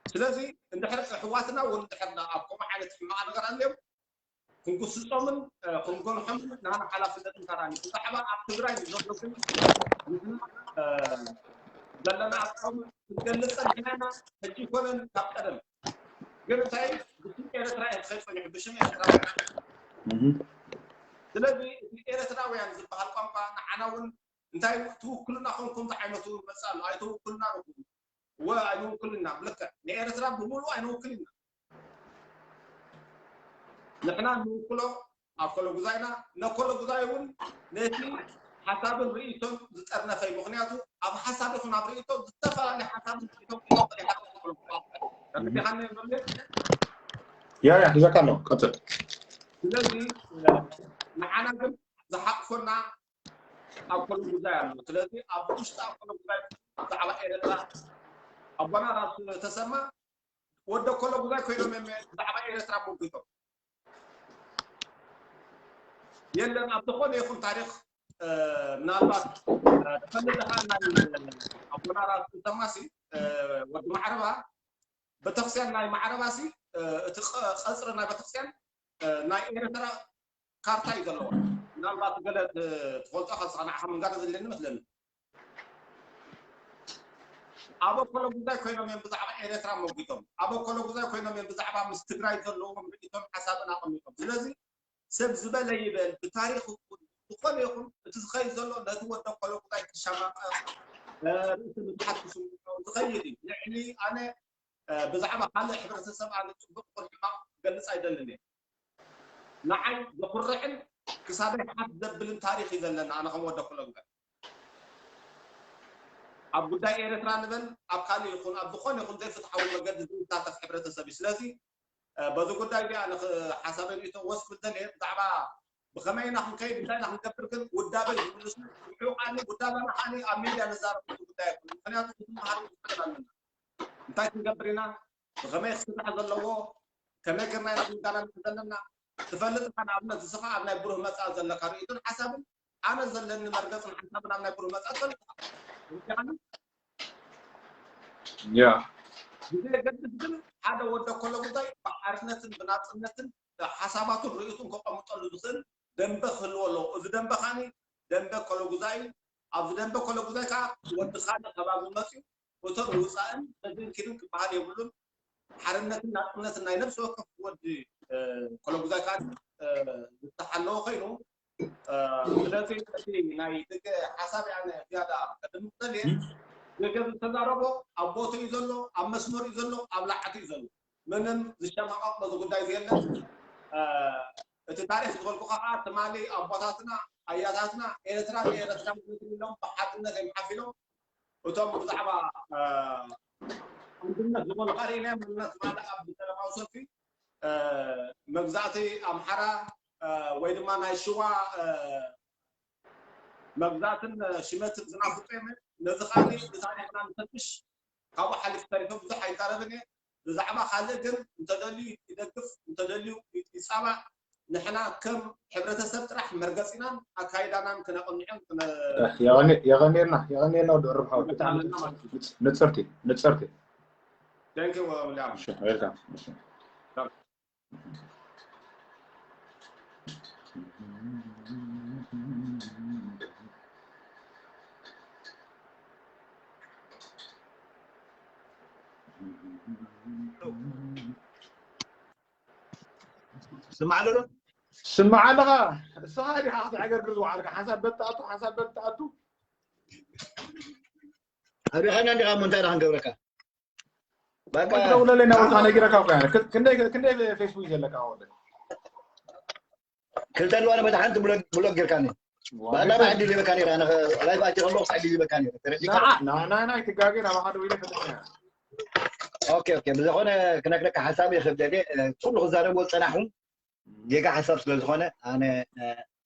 ስለዚ እንድሕር ኣሕዋትና እውን እንድሕር ኣብ ከምኡ ዓይነት ሕማቕ ነገር ኣለዮም ክንጉስፆምን ክንጎንሖምን ናና ሓላፍነትን ተራኒ ብዛዕባ ኣብ ትግራይ ዘሎ ግን ዘለና ኣቃውማ ክንገልፀን ሕናና ሕጂ ይኮነን ካብ ቀደም ግን እንታይ ብስም ኤርትራ እየ ክኸይድ ፀኒሑ ብሽም ኤርትራ ስለዚ እቲ ኤርትራውያን ዝበሃል ቋንቋ ንዓና እውን እንታይ ትውክሉና ኮንኩም ዝዓይነቱ መፅእ ኣሎ ኣይተውክሉና ርኩም ወ ኣይንውክልና ብልክዕ ንኤርትራ ብምሉእ ኣይንውክል ኢና ንሕና ንውክሎ ኣብ ኮለጉዛይና ነኮለጉዛይ እውን ነቲ ሓሳብን ርእይቶን ዝጠርነፈ እዩ ምክንያቱ ኣብ ሓሳብ ይኹን ኣብ ርእይቶ ዝተፈላለየ ሓሳብን ርእይቶን ተረዲኻኒ መምልክ ያ ያ ሒዛካ ኣለኹ ቀፅል ስለዚ ንዓና ግን ዝሓቅፎና ኣብ ኮለጉዛይ ኣሎ ስለዚ ኣብ ውሽጢ ኣብ ኮለጉዛይ ብዛዕባ ኤረትራ ኣቦና ራሱ ተሰማ ወደ ኮለጉዛይ ኮይኖም እዮም ብዛዕባ ኤረትራ ሞግቶም የለን ኣብ ዝኾነ ይኹን ታሪክ ምናልባት ትፈልጥ ካ ናይ ኣቦና ራሱ ተሰማ ሲ ወዲ ማዕረባ ቤተክርስትያን ናይ ማዕረባሲ እቲ ቀፅሪ ናይ ቤተክርስትያን ናይ ኤርትራ ካርታ እዩ ዘለዎ። ምናልባት ገለ ትፈልጦ ከስኻ ንዓኻ ምንጋር ዘድለኒ መስለኒ። ኣብ ኣኮሎ ጉዳይ ኮይኖም እዮም ብዛዕባ ኤርትራ መጉቶም። ኣብ ኣኮሎ ጉዳይ ኮይኖም እዮም ብዛዕባ ምስ ትግራይ ዘለዎም ርእይቶን ሓሳብን ኣቐሚጦም። ስለዚ ሰብ ዝበለ ይበል ብታሪክ ይኹን ዝኾነ ይኹን እቲ ዝኸይድ ዘሎ ነቲ ወዲ ኣኮሎ ጉዳይ ክሸማቐቕ ርእሲ ምትሓት ክስምዖ ዝኸይድ እዩ። ንዕሊ ኣነ ብዛዕባ ካልእ ሕብረተሰብ ኣነ ፅቡቅ ይኹን ሕማቕ ክገልፅ ኣይደልን እየ። ንዓይ ዘኹርዕን ክሳበይ ሓፍ ዘብልን ታሪክ እዩ ዘለና ኣነ ከም ወዲ ኣኮሎ ጉዳይ። ኣብ ጉዳይ ኤርትራ ንበል ኣብ ካልእ ይኹን ኣብ ዝኾነ ይኹን ዘይፍትሓዊ መገዲ ዝሳተፍ ሕብረተሰብ እዩ። ስለዚ በዚ ጉዳይ እዚ ኣነ ሓሳበይ ርእይቶ ወስ ክብል ደልየ ብዛዕባ ብኸመይ ኢና ክንከይድ እንታይ ኢና ክንገብር ግን ውዳበ ዝምልሱ ውሑቃኒ ውዳበና ካኒ ኣብ ሜድያ ንዛረብ ጉዳይ ኣይኮነ። ምክንያቱ ክትመሃር ንክእል ኣለና። እንታይ ክንገብር ኢና ብኸመይ ክስራሕ ዘለዎ ከመይ ገርና ኢና ክንጋላልጥ ዘለና ትፈልጥ ኢኻ። ንኣብነት ንስኻ ኣብ ናይ ብሩህ መፃኢ ዘለካ ርእይቶን ሓሳብን ኣነ ዘለኒ መርገፅን ሓሳብን ኣብ ናይ ብሩህ መፃኢ ትፈልጥ ኢኻ። ያ ብዘየገድስ ግን ሓደ ወዲ ኣኮሎ ጉዳይ ብሓርነትን ብናፅነትን ሓሳባቱን ርእይቱን ከቐምጠሉ ዝኽእል ደንበ ክህልዎ ኣለዎ። እዚ ደንበ ካኒ ደንበ ኣኮሎ ጉዛይ እዩ። ኣብዚ ደንበ ኣኮሎ ጉዛይ ከዓ ወዲ ካልእ ከባቢ መፅዩ እቶን ውፃእን ተዘንኪርን ክበሃል የብሉን። ሓርነትን ናፅነትን ናይ ነብሲ ወከፍ ወዲ ኣኮሎ ጉዛይ ከዓ ዝተሓለወ ኮይኑ ስለዚ እቲ ናይ ደገ ሓሳብ ኣነ ዝያዳ ከድምፅ ደልየ ደገ ዝተዛረቦ ኣብ ቦትኡ እዩ ዘሎ ኣብ መስመር እዩ ዘሎ ኣብ ላዕቲ እዩ ዘሎ ምንም ዝሸማቐቕ በዚ ጉዳይ እዚ የለን። እቲ ታሪክ ዝበልኩኻ ከዓ ትማሊ ኣቦታትና ኣያታትና ኤርትራ ንኤርትራ ኢሎም ብሓድነት እዮም ሓፍ ኢሎም እቶም ብዛዕባ ኣንድነት ዝኾኑ ካልእ ናይ መንነት ማለ ኣብ ሰላማዊ ሰልፊ መግዛእቲ ኣምሓራ ወይ ድማ ናይ ሽዋ መግዛእትን ሽመትን ዝናፍቁ እዮም። ነዚ ከዓ ብታሪክና ንፈትሽ ካብኡ ሓሊፍ ተሪፈ ብዙሕ ኣይዛረብን እየ። ብዛዕባ ካልእ ግን እንተደልዩ ይደግፍ እንተደልዩ ይፃባእ ንሕና ከም ሕብረተሰብ ጥራሕ መርገፂናን ኣካይዳናን ክነቐንዕን የቐኔልና የቐኔልና ወዲ ርብሓ ብጣዕሚ ንፅርቲ ንፅርቲ Thank you, William. Welcome. ስማዕ ኣሎ ዶ? ስማዕ ኣለኻ። እስኻ ዲኻ ክትዕገርግር ዝወዓልካ? ሓንሳብ በትኣቱ፣ ሓንሳብ በትኣቱ። ኣሪኻና እንዲኻ እሞ እንታይ ደኣ ክንገብረካ? በቃ ትደውለለይ ነበርካ ነጊረካ እኮ እያ። ክንደይ ክንደይ ፌስቡክ ዘለካ ወደ ክልተ ኣለዋ ነበር ሓንቲ ብሎክ ብሎክ ጌርካኒ። ባላ ዕድል ይበካ ነይራ ኣነ ላይቭ ኣቲ ከለኹ ዕድል ይበካ ነይራ። ተረዲካ? ናና ናይ ትጋገ ናብ ሓደ ወይለ ፈተና። ኦኬ ኦኬ ብዝኾነ ክነግረካ ሓሳብ ይኽብደደ ኩሉ ክዛረብዎ ዝፀናሕኩም ጌጋ ሓሳብ ስለ ዝኾነ ኣነ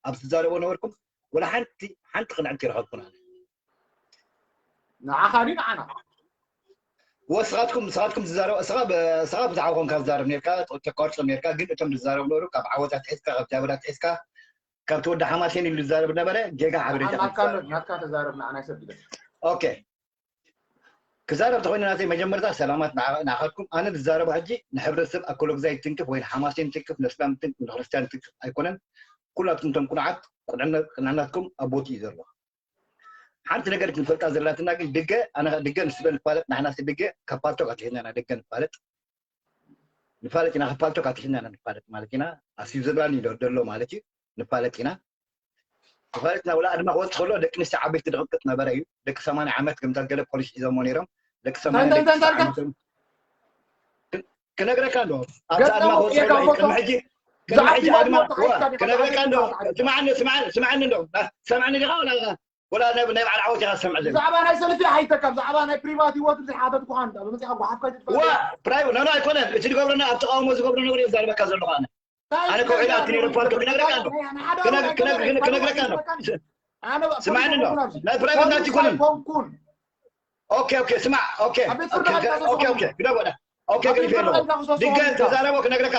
ኣብ ትዛረቦ ነበርኩም ወላ ሓንቲ ሓንቲ ቅንዕቲ ይረኸብኩን ኣነ ንዓኻ ድዩ ንዓና ወስኻትኩም ንስኻትኩም ትዛረብ እስኻ እስኻ ብዛዕባ ኮንካ ትዛረብ ነርካ ተቋርጾ ነርካ ግን እቶም ዝዛረቡ ነበሩ ካብ ዓወታት ሒዝካ ካብ ጃበዳ ሒዝካ ካብ ተወዲ ሓማሴን ኢሉ ዝዛረብ ነበረ ጌጋ ሓበሬታ ናትካ ተዛረብ ንዓና ይሰብለ ኦኬ ክዛረብ ተኮይነ ናተይ መጀመርታ ሰላማት ንዓኻትኩም ኣነ ዝዛረቦ ሕጂ ንሕብረተሰብ ኣኮሎግዛይ ትንክፍ ወይ ንሓማሴን ትንክፍ ንእስላም ትንክፍ ንክርስትያን ትንክፍ ኣይኮነን ኩላትኩም ቶም ቁኑዓት ቅንዕናትኩም ኣብ ቦትኡ እዩ ዘሎ ሓንቲ ነገር ክንፈልጣ ዘላትና ግን ድገ ኣነ ድገ ንስበ ንፋለጥ ንሕና ሲ ድገ ካብ ፓልቶክ ኣትሒዝና ኢና ድገ ንፋለጥ ንፋለጥ ኢና ካብ ፓልቶክ ኣትሒዝና ኢና ንፋለጥ ማለት ኢና ኣብ ስዊዘርላንድ እዩ ዘሎ ማለት እዩ ንፋለጥ ኢና ንፋለጥ ኢና ወላ ኣድማ ክወፅእ ከሎ ደቂ ኣንስትዮ ዓበይቲ ድቕጥቅጥ ነበረ እዩ ደቂ ሰማንያ ዓመት ከምታት ገለ ፖሊስ ሒዞሞ ነይሮም ደቂ ሰማንያ ክነግረካ ኣሎ ኣብዚ ኣድማ ክወፅእ ከሎ ቅድሚ ሕጂ ቅድሚ ሕጂ ኣድማ ክነግረካ ኣሎ ስማዕኒ ስማዕኒ ስማዕኒ እንዶ ሰማዕኒ ዲኻ ወላ ወላ ናይ ናይ በዓል ዓወት ኢኻ ትሰምዕ ዘለኻ ብዛዕባ ናይ ሰልፊ ኣይተካ ብዛዕባ ናይ ፕሪቫት ህይወት ዘይሓተትኩኻ እንዳ ብመፅኻ ጓሓፍካ ይትፋ ዋ ፕራይቭ ናና ኣይኮነን እቲ ዝገብረና ኣብ ተቃውሞ ዝገብሮ ነገር እየ ዛርበካ ዘለኹ ኣነ ኣነ ከውዒላ ኣቲ ነይረ ፓልቶ ክነግረካ ኣሎ ክነግረካ ኣሎ ስማዕኒ እንዶ ናይ ፕራይቬት ናት ይኮነን ኦኬ ኦኬ ስማዕ ኦኬ ኦኬ ግደቦ ኦኬ ገሪፈ ኣለኹ ድገ ተዛረቦ ክነግረካ